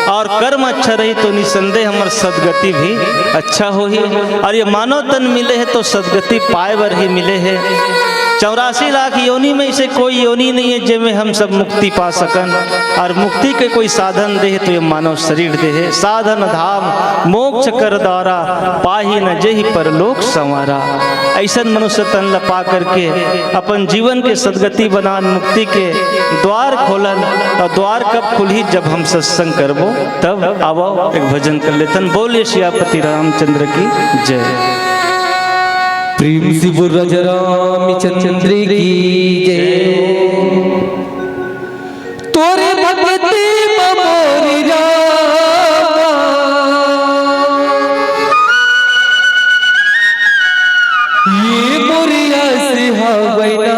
अउ कर्म अच्छा रही तो निसंदेह हमर सदगति भी अच्छा होही। अउ ये मानव तन मिले हे तो सदगति पाए बर ही मिले हे। चौरासी लाख योनि में से कोई योनि नहीं हे जेमे हम सब मुक्ति पा सकन, अउ मुक्ति के कोई साधन दे हे तो ये मानव शरीर दे हे। साधन धाम मोक्ष कर द्वारा, पाही न जेहि परलोक संवारा। अइसन मनुष्य तन ल पा करके अपन जीवन के सदगति बनान, मुक्ति के द्वार खोलन, अउ द्वार कब खुलही? जब हम सत्संग करबो तब। आवो एक भजन कर लेथन। बोलिए सियापति रामचंद्र की जय। प्रेम से बोल राजा रामचंद्र की जय। तोरे भक्ति म मोरी रामा, ये मोरी आस हवय ना।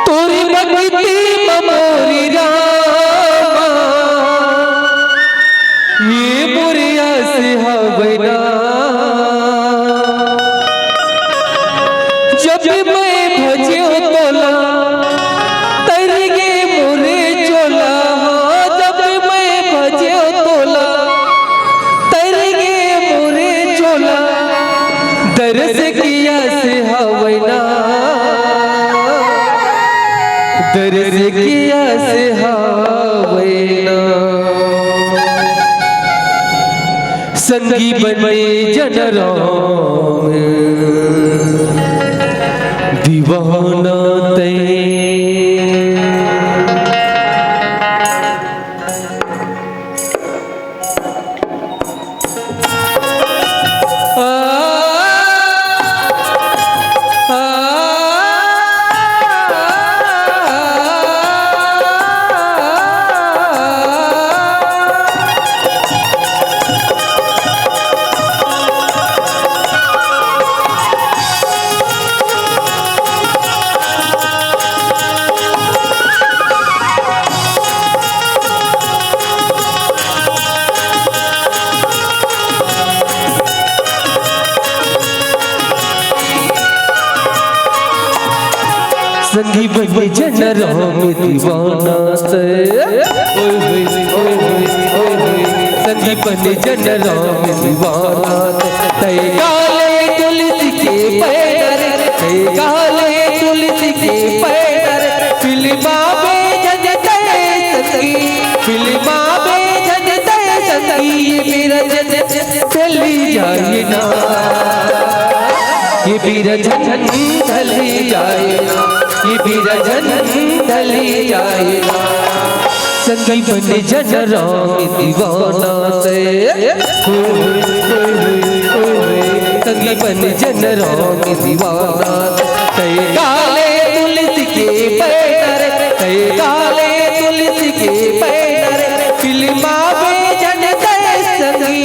तोरे भक्ति म मोरी रामा, ये मोरी आस हवय ना। जब मैं भजेंव तोला, तर गे मोरे चोला। हाँ, जब मैं भजेंव तोला, तर गे मोरे चोला। दरस के आस हवय ना, दरस के आस हवय ना। संगी बने जन राम दीवाना तैं। संगी बने जन राम दीवाना तैं। ओए होए, ओए होए, ओए होए। संगी बने जन राम दीवाना तैं। तैं काले तुलसी के पैनर, तैं काले तुलसी के पैनर। फिल्मा में जन तैं संगी, फिल्मा में जन तैं संगी। ये मेरा जन चली जाए ना, ये बिरजन ढली जाए ना, ये बिरजन ढली जाए ना। संगी बने जन राम दीवाना तैं। संगी बने जन राम दीवाना तैं। काले तुलसी के पैनर, तैं काले तुलसी के पैनर। फिल्मा में जन तैं संगी,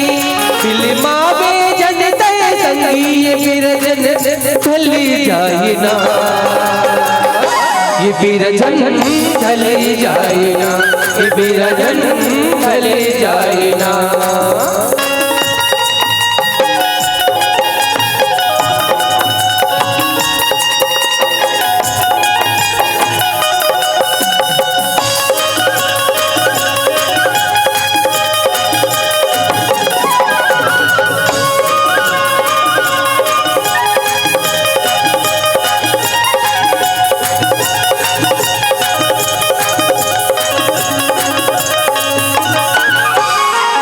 फिल्मा में जन तैं संगी। ये बिरजन ढली जाए ना, ये बिरजन ढली जाए ना, ये बिरजन ढली जाए ना।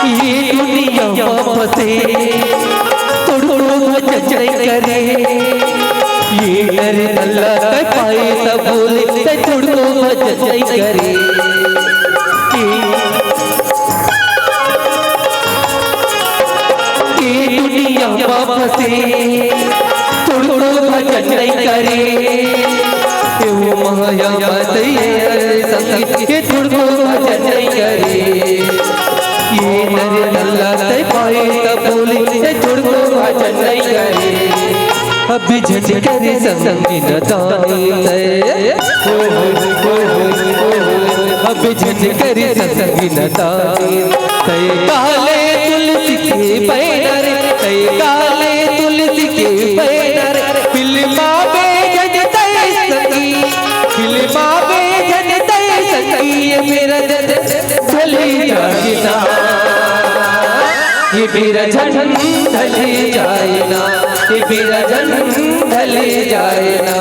ये दुनिया म फंसे, थोड़को भजन नहीं करे। ये नर नल्ला तैं पाए त बोले, तैं थोड़को भजन नहीं करे। ये, ये दुनिया म फंसे, थोड़को भजन नहीं करे। ये वो माया म तैं संगी, ये थोड़को भजन नहीं करे। ये नर नल्ला तैं पाए त बोले, तैं थोड़को भजन नहीं करे। अभी झट कर संगी नदानी तैं। अभी झट कर संगी नदानी तैं। काले तुलसी के पैनर, तैं काले तुलसी के पैनर। फिल्मा में जन तैं संगी, फिल्मा में जन तैं संगी। ये मेरा जन ढली जाए ना, ये बिरजन ढली जाए ना, ये बिरजन ढली जाए ना।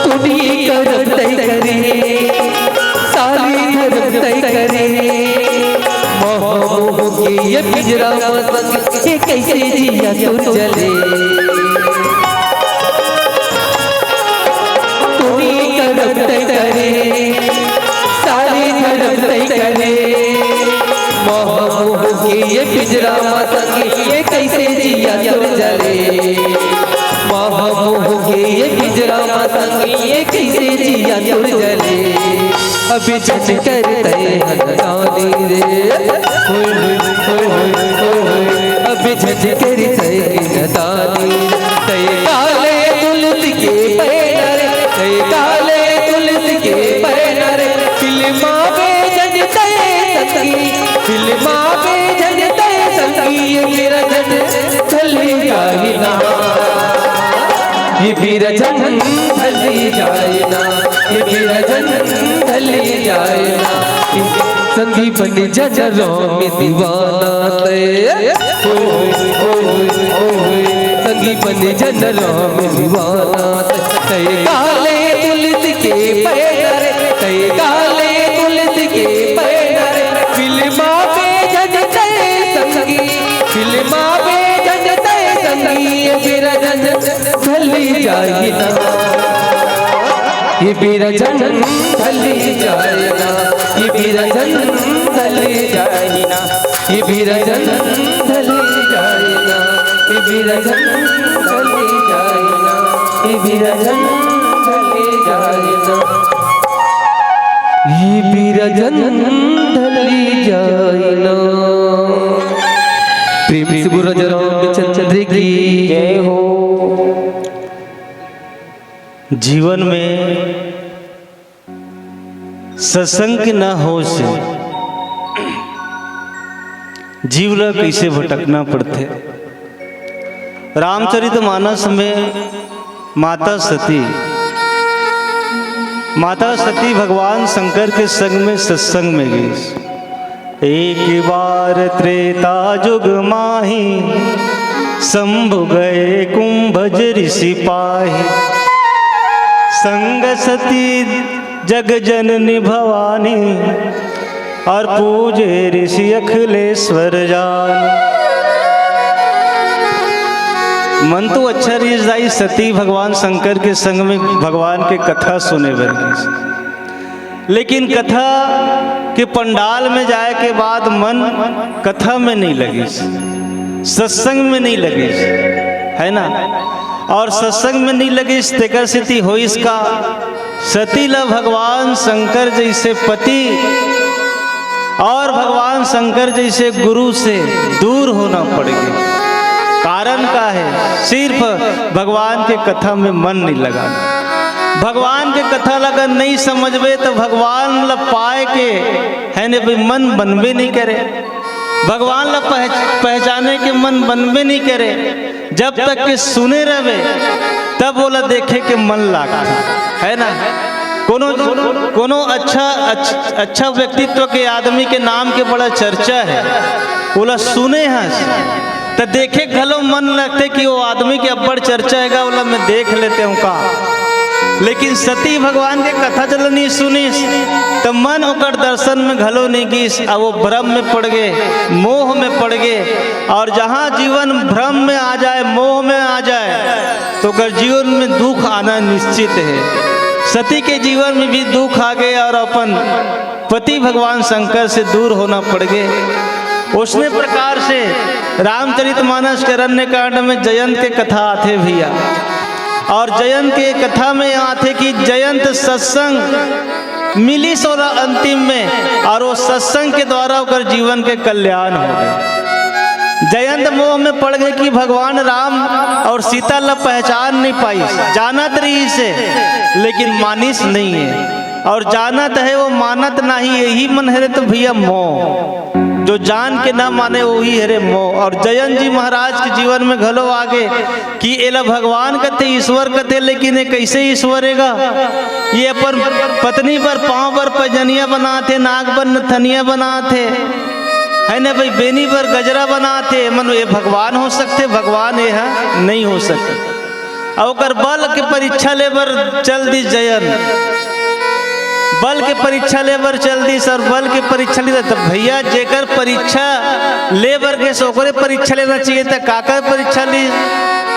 तुनी करम तैं करे, साली धरम तैं करे। मोह मोह के ये पिंजरा म संगी, ये कैसे जिया तोर जले। तुनी करम तैं करे, साली धरम तैं करे। मोह मोह के ये पिंजरा म संगी, ये कैसे जिया तोर जले। मोह मोह के ये पिंजरा म संगी, ये कैसे जिया तोर जले। अभी झट कर तैं हनदानी रे, होए होए, होए होए, होए होए। अभी झट कर तैं हनदानी, तैं काले तुलसी के पैनर, तैं काले तुलसी के पैनर। फिल्मा में जन तैं संगी, फिल्मा में जन तैं बिरजन ढली जाए ना, ये बिरजन ढली जाए ना। संगी बन जन राम दीवाना तय, ओए, ओए, ओए। संगी बन जन राम दीवाना तय। तय काले तुलसी के पैनर, तय काले तुलसी के पैनर। फिल्मा पे जन तय संगी, फिल्मा पे जन तय संगी। ये बिरजन ढली जाए ना, ये बिरजन ढली जाए ना, ये बिरजन ढली जाए ना, ये बिरजन ढली जाए ना, ये बिरजन ढली जाए ना, ये बिरजन ढली जाए ना, ये बिरजन ढली जाए ना। प्रेम से बोलो रामचंद्र की जय हो। जीवन में सत्संग के न हो से जीव ला कैसे भटकना पड़थे। रामचरित मानस में माता सती, माता सती भगवान शंकर के संग में सत्संग में गई। एक बार त्रेता जुग माही, शंभु गए कुंभज ऋषि पाही। संग सती जग जननी भवानी, और पूजे ऋषि अखिलेश्वर जान। मन तो अच्छा रहिस दाई, सती भगवान शंकर के संग में भगवान के कथा सुने बर गइस। लेकिन कथा के पंडाल में जाए के बाद मन कथा में नहीं लगिस, सत्संग में नहीं लगिस, है ना? और सत्संग में नहीं लगिस, तेकर सेती होइस का, सती ला भगवान शंकर जैसे पति और भगवान शंकर जैसे गुरु से दूर होना पड़ गया। कारण का है? सिर्फ भगवान के कथा में मन नहीं लगा। भगवान के कथा ला अगर नहीं समझबे तो भगवान ला पाए के, है ने भाई, मन बनबे नहीं करे। भगवान ला पहच-, पहचाने के मन बनबे नहीं करे। जब तक के सुने रहबे, तब ओला देखे के मन लागथे, है ना? कोनो, कोनो अच्छा, अच्छ-, अच्छा व्यक्तित्व के आदमी के नाम के बड़ा चर्चा है, ओला सुने हस, त देखे घलो मन लगथे कि वो आदमी के अब्बड़ चर्चा हेगा, ओला मैं देख लेते हूँ का। लेकिन सती भगवान के कथा जब नहीं सुनिस, त मन ओकर दर्शन में घलो नहीं गिस, अब वो भ्रम में पड़ गए, मोह में पड़ गए। और जहाँ जीवन भ्रम में आ जाए, मोह में आ जाए, तो ओकर जीवन में दुख आना निश्चित है। सती के जीवन में भी दुख आ गए और अपन पति भगवान शंकर से दूर होना पड़ गए। उसने प्रकार से रामचरितमानस के अरण्य कांड में जयंत के कथा आथे भैया, और जयंत के कथा में आथे कि जयंत सत्संग मिलिस ओला अंतिम में, और वो सत्संग के द्वारा ओकर जीवन के कल्याण हो गए। जयंत मोह में पड़ गए कि भगवान राम और सीता ला पहचान नहीं पाइस, जानत रहिस हे, लेकिन मानिस नहीं है, और जानत है वो मानत नहीं, यही मन हरे तो भैया मोह। जो जान के ना माने वही हरे मोह। और जयंत जी महाराज के जीवन में घलो आगे कि एला भगवान कथे, ईश्वर कथे, लेकिन ये कैसे ईश्वर हेगा? ये अपन पत्नी बर पांव बर पैजनिया बनाथे, नाक बर नथनिया बनाथे, है ना भाई, बेनी बर गजरा बनाथे, मन ये भगवान हो सकथे? भगवान ये ह नहीं हो सकथे। अउ ओकर बल के परीक्षा ले बर चल दिस जयंत, बल के परीक्षा ले बर चल दिस, और बल के परीक्षा ले, तब भैया जेकर परीक्षा ले बर गे, ओकरे परीक्षा लेना चाहिए, त काकर परीक्षा ली?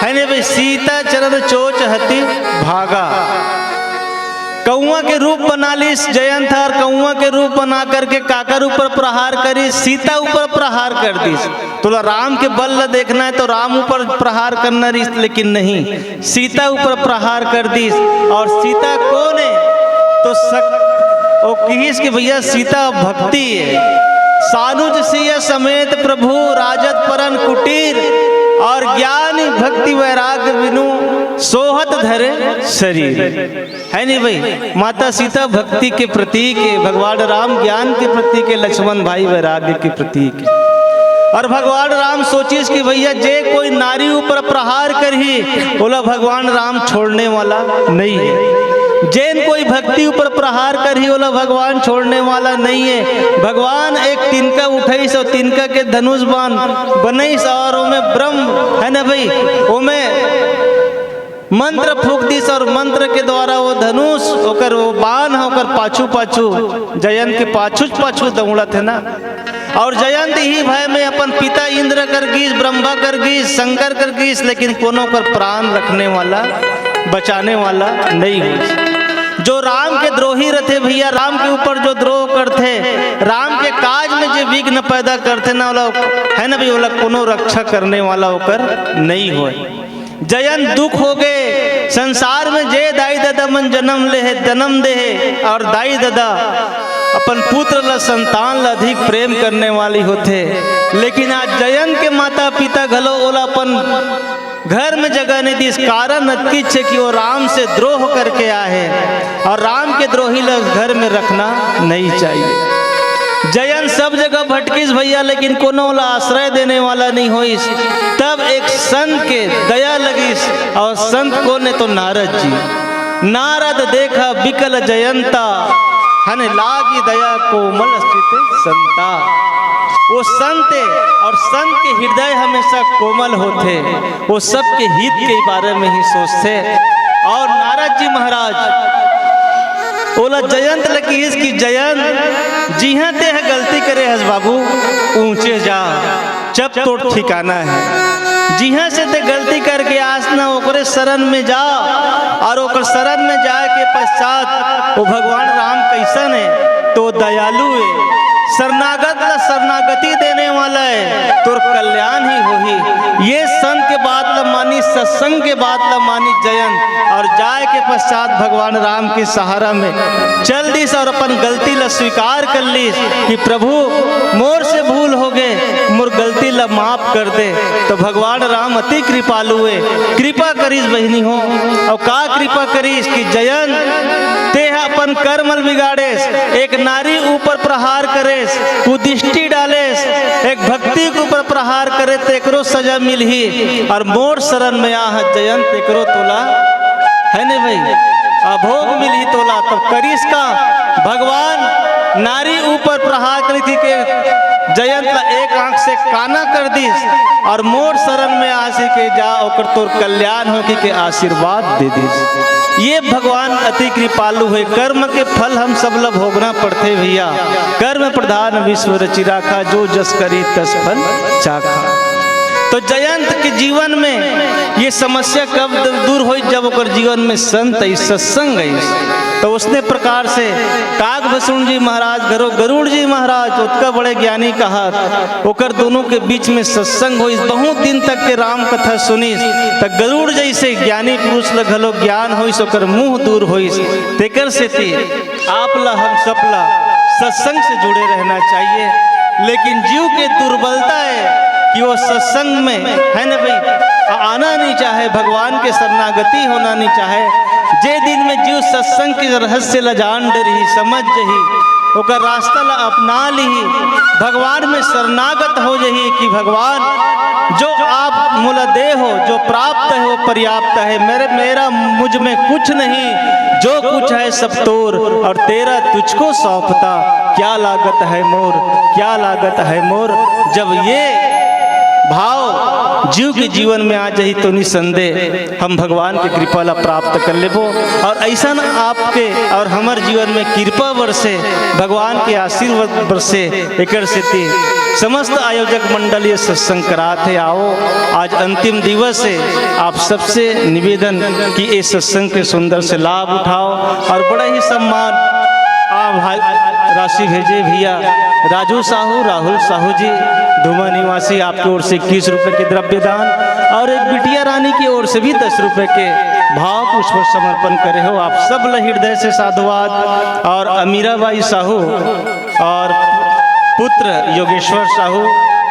है ने भाई, सीता चरण चोच हति भागा। कौआ के रूप बना लिस जयंत ह, और कौआ के रूप बना करके काकर ऊपर प्रहार करिस? सीता ऊपर प्रहार कर दिस। तोला राम के बल ल देखना है तो राम ऊपर प्रहार करना रिहिस, लेकिन नहीं, सीता ऊपर प्रहार कर दिस। और सीता कौन है? तो सक-, वो किहिस कि भैया सीता भक्ति है। सानुज सिय समेत प्रभु राजत परन कुटीर, और ज्ञान भक्ति वैराग्य बिनु सोहत धरे शरीर। है नहीं भाई, माता सीता भक्ति के प्रतीक है, भगवान राम ज्ञान के प्रतीक है, लक्ष्मण भाई वैराग्य के प्रतीक है। और भगवान राम सोचिस कि भैया, जे कोई नारी ऊपर प्रहार करही, ओला भगवान राम छोड़ने वाला नहीं है। जेन कोई भक्ति ऊपर प्रहार करही, ओला भगवान छोड़ने वाला नहीं है। भगवान एक तिनका उठाइस और तिनका के धनुष बाण बनाइस और ओमे ब्रह्म, है ना भाई, ओमे मंत्र फूंक दिस और मंत्र के द्वारा वो धनुष, ओकर वो बाण ह, ओकर पाछू पाछू, जयंत के पाछू पाछू दौड़त है ना। और जयंत ही भय में अपन पिता इंद्र कर गीस, ब्रह्मा कर गीस, शंकर कर गीस, लेकिन कोनो कर प्राण रखने वाला, बचाने वाला नहीं हो। जो राम के द्रोही रथे भैया, राम के ऊपर जो द्रोह करथे, राम के काज में जे विघ्न पैदा करथे ना, ओला, है ना भाई, ओला कोनो रक्षा करने वाला ओकर नहीं होय। जयंत दुख हो गए। संसार में जे दाई ददा मन जन्म ले हे, जन्म दे हे, और दाई ददा अपन पुत्र ला, संतान ला अधिक प्रेम करने वाली होथे, लेकिन आज जयंत के माता पिता घलो ओला अपन घर में जगह नहीं दिस। कारण अतकिच हे कि वो राम से द्रोह करके आए हे और राम के द्रोही ला घर में रखना नहीं चाहिए। जयंत सब जगह भटकिस भैया, लेकिन कोनो ला आश्रय देने वाला नहीं होइस। तब एक संत के दया लगिस और संत कोन हे तो नारद जी। नारद देखा बिकल जयंता, हन लागी दया कोमल चित संता। वो संत हे और संत के हृदय हमेशा कोमल होथे, वो सबके हित के बारे में ही सोचथे। और नारद जी महाराज ओला जयंत ल किहिस कि जयंत, जिहां तेह गलती करे हस बाबू, ऊंचे जा, जब तोर ठिकाना हे। जिहां से ते गलती करके आस न, ओकरे शरण में जा, और ओकर शरण में जाए के पश्चात वो भगवान राम कैसन हे, तो दयालु हे, शरणागत ला शरणागति देने वाला हे, तोर कल्याण ही होही। ये संत के बात ला मानी, सत्संग के बात ला मानी जयंत, और जाए के पश्चात भगवान राम के सहारा में चल दिस और अपन गलती ला स्वीकार कर लिस कि प्रभु, मोर से भूल हो गए, मोर गलती ला माफ कर दे। तो भगवान राम अति कृपालु हे, कृपा करिस बहिनी हो। और का कृपा करिस कि जयंत, तेह अपन कर्म ल बिगाड़ेस, एक नारी ऊपर प्रहार करेस, कुदृष्टि डालेस, एक भक्ति के ऊपर प्रहार करे, तेकरो सजा मिलही। और मोर शरण में आह जयंत, तेकरो तोला, है ने भाई, अभोग मिलही तोला। तब करिस का भगवान नारी ऊपर प्रहार करी थी के जयंत ला एक आंख से काना कर दिस और मोर शरण में आसी के जा, ओकर तोर कल्याण हो की के आशीर्वाद दे दिस। ये भगवान अति कृपालु हे। कर्म के फल हम सब ला भोगना पड़थे भैया। कर्म प्रधान विश्व रचि राखा, जो जस करी तस फल चाखा। तो जयंत के जीवन में ये समस्या कब द-, दूर होई, जब ओकर जीवन में संत आई, सत्संग आई। तो उसने प्रकार से काग भसुण जी महाराज, गरु-, गरुड़ जी महाराज, ओतका बड़े ज्ञानी कहा, ओकर दोनों के बीच में सत्संग होइस, बहुत दिन तक के राम कथा सुनिस। त गरुड़ जैसे ज्ञानी पुरुष ल घलो ज्ञान होइस, ओकर मोह दूर होइस। तेकर सेती आप ला, हम सब ला सत्संग से जुड़े रहना चाहिए। लेकिन जीव के दुर्बलता है कि वो सत्संग में, है ना भाई, आ-, आना नहीं चाहे, भगवान के शरणागति होना नहीं चाहे। जे दिन में जीव सत्संग के रहस्य ला जान डरही, समझ जही, ओकर रास्ता ला अपना लिही, भगवान में शरणागत हो जही कि भगवान, जो आप मोला दे हो, जो प्राप्त है वो पर्याप्त है। मेरे, मेरा, मुझ में कुछ नहीं, जो कुछ है सब तोर, और तेरा तुझको सौंपता, क्या लागत है मोर, क्या लागत है मोर। जब ये भाव जीव के जीवन में आ जाही तो निसंदेह हम भगवान के कृपा ला प्राप्त कर लेबो। और ऐसा न आपके और हमर जीवन में कृपा बरसे, भगवान के आशीर्वाद बरसे। एकर सेती समस्त आयोजक मंडल ये सत्संग करात हे। आओ, आज अंतिम दिवस हे, आप सबसे निवेदन कि इस सत्संग के सुंदर से लाभ उठाओ। और बड़ा ही सम्मान आ भाई राशि भेजे भैया राजू साहू, राहुल साहू जी, धुमा निवासी, आपकी ओर से इक्कीस रुपए के द्रव्य दान और एक बिटिया रानी की ओर से भी दस रुपए के भाव पुष्प समर्पण करे हो। आप सब ल हृदय से साधुवाद। और अमीराबाई साहू और पुत्र योगेश्वर साहू,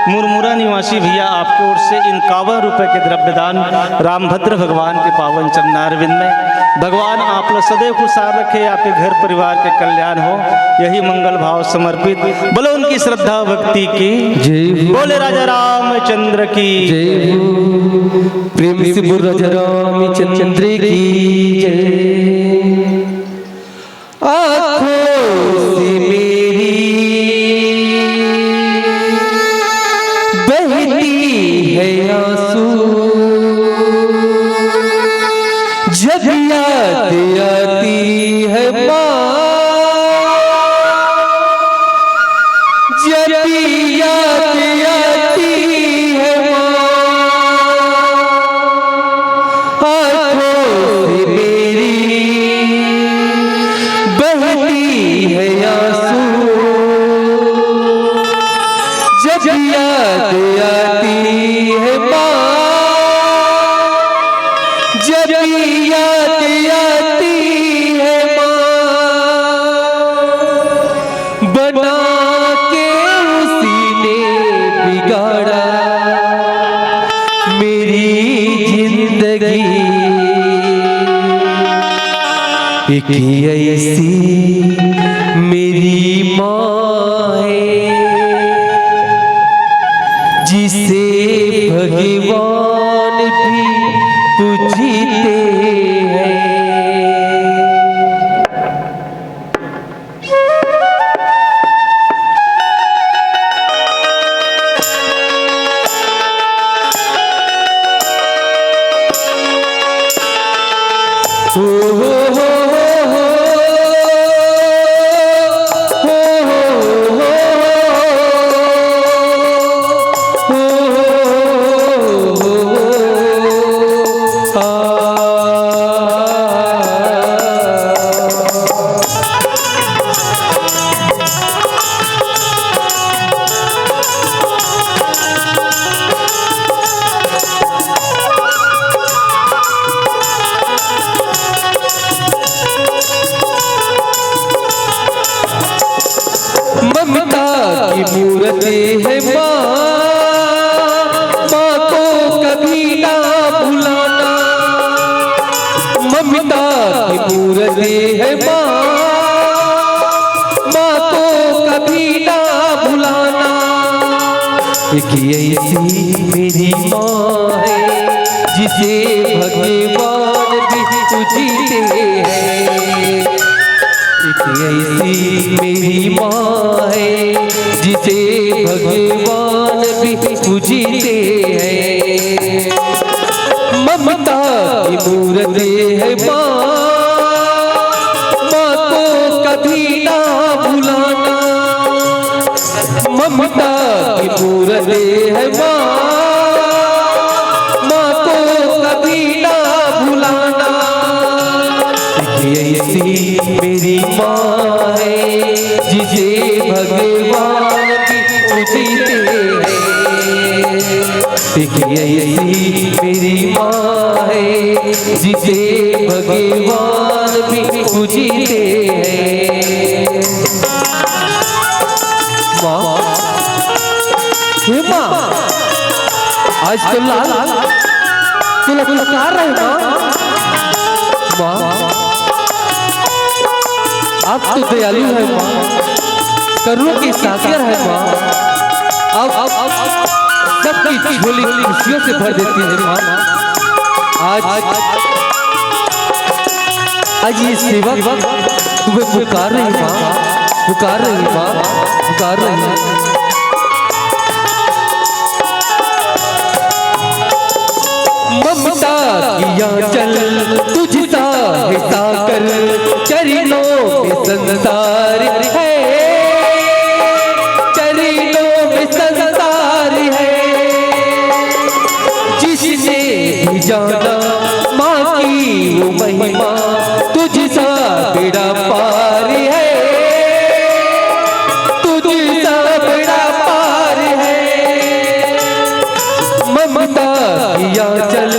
मुरमुरा निवासी भैया, आपके ओर से इक्यावन रुपए के द्रव्यदान रामभद्र भगवान के पावन चरणारविंद में। भगवान आप ला सदैव खुशहाल रखे, आपके घर परिवार के कल्याण हो, यही मंगल भाव समर्पित। बोलो उनकी श्रद्धा भक्ति की जय हो। बोले राजा रामचंद्र की जय हो। प्रेम से बोल राजा रामचंद्र की जय। आंखों से मेरी बहती है आंसू, जब याद आती है माँ, जब याद आती है माँ। आंखों से मेरी बहती है आंसू, जब याद आती है माँ, जब याद आती है माँ। बना के उसी ने बिगाड़ा मेरी जिंदगी। एक ऐसी मेरी माँ है, जिसे भगवान भी पूजते हैं। ममता की मूरत है माँ, माँ को कभी ना भुलाना। ममता की मूरत है माँ, माँ को कभी ना भुलाना। एक ऐसी मेरी माँ है, जिसे भगवान भी पूजते हैं। एक ऐसी मेरी माँ है, जिसे भगवान भी पूजते हैं। ममता की मूरत है माँ, माँ को कभी ना भुलाना। ममता की मूरत है माँ, माँ को कभी ना भुलाना। एक ऐसी मेरी माँ है, जिसे भगवान भी पूजते हैं। एक ऐसी मेरी माँ है, जिसे भगवान भी पूजते हैं। माँ, हे माँ, आज तो लाल तुला पुकार रहे माँ। माँ, आप तो दयालु है माँ, करुणा की सागर है माँ। आप सबकी झोली खुशियों से भर देती है माँ। आज, आज ये सेवक तुम्हें पुकार रही माँ, पुकार रही माँ, पुकार रही। ममता की आंचल तुझ सा है सागर, चरणों में संसार है, चरणों में संसार है। जिसने भी जाना माँ की वो महिमा, तुझ सा बेड़ा पार है, तुझ सा बेड़ा पार है। ममता की आंचल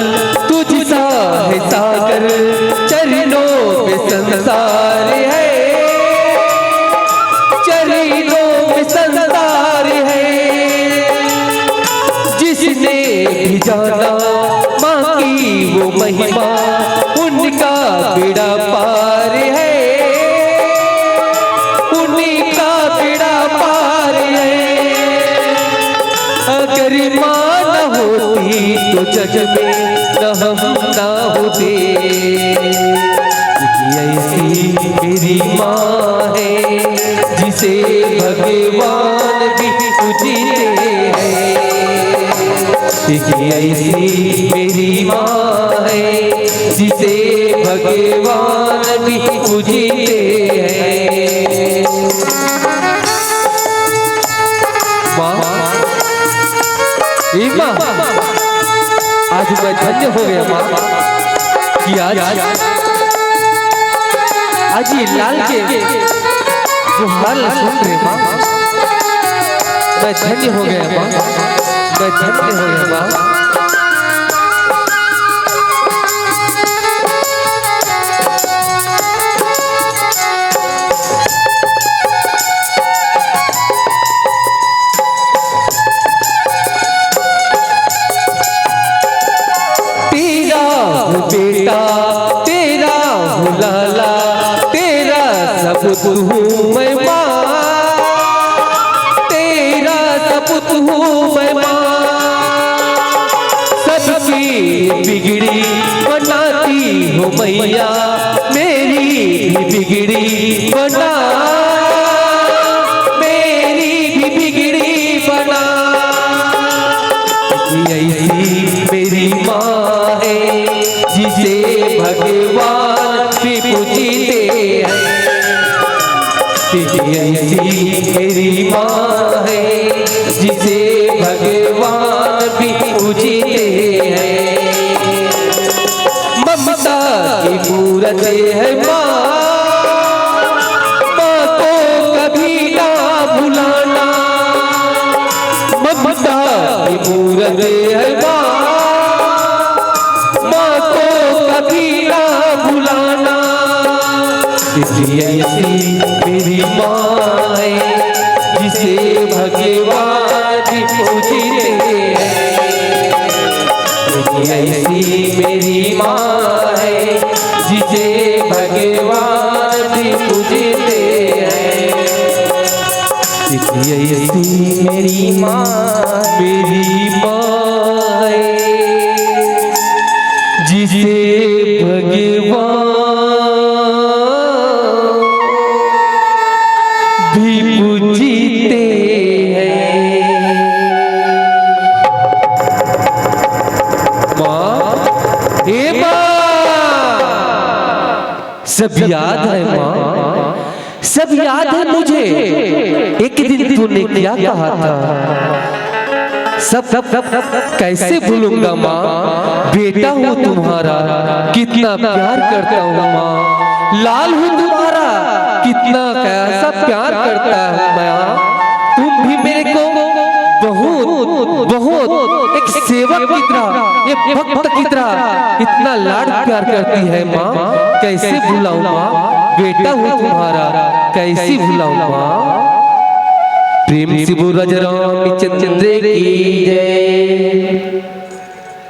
तुझ सा है सागर, चरणों पे संसार है, चरणों पे संसार है। जाना माँ की वो महिमा, उनका बेड़ा पार है, उनका बेड़ा पार है। अगर माँ न होती तो जग में न हम ना होते। एक ऐसी मेरी माँ है जिसे भगवान भी पूजते हैं। एक ऐसी मेरी माँ है जिसे भगवान भी पूजते हैं। माँ, ए माँ, आज मैं धन्य हो गया माँ कि आज, आज ये लाल के जोहार ला सुन रहे माँ। मैं धन्य हो गया माँ, मैं धन्य हो गया माँ। तेरा हूँ बेटा, तेरा हूँ लाला, तेरा सब कुछ हूँ मैं माँ, तेरा सब कुछ हूँ मैं माँ। सबकी बिगड़ी बनाती हो मैया, मेरी भी बिगड़ी बना, मेरी भी बिगड़ी बना। ऐसी मेरी माँ है जिसे भगवान भी पूजते हैं। ऐसी मेरी माँ है जिसे भगवान भी पूजते हैं। ममता की मूरत है माँ, माँ को कभी ना भुलाना। ममता की मूरत है माँ, माँ को कभी ना भुलाना। ऐसी मेरी माँ है जिसे भगवान पूजते हैं। ऐसी मेरी माँ है जिसे भगवान पूजते हैं। ऐसी मेरी माँ, मेरी माँ है जिसे भगवान भी पूजते हैं। माँ, हे माँ, सब याद है माँ, सब याद है मुझे, एक दिन तूने क्या कहा था। सब, सब, सब कैसे भूलूंगा माँ, बेटा हूँ तुम्हारा, कितना प्यार करता हूँ माँ, लाल हूँ तुम्हारा, कितना कैसा प्यार करता हूँ माँ। तुम भी मेरे को बहुत, बहुत एक सेवक की तरह, एक भक्त की तरह इतना लाड़ प्यार करती है माँ, कैसे भुलाऊँ माँ, बेटा हूँ तुम्हारा, कैसे भुलाऊँ माँ। प्रेम से बोल राजा रामचंद्र की जय।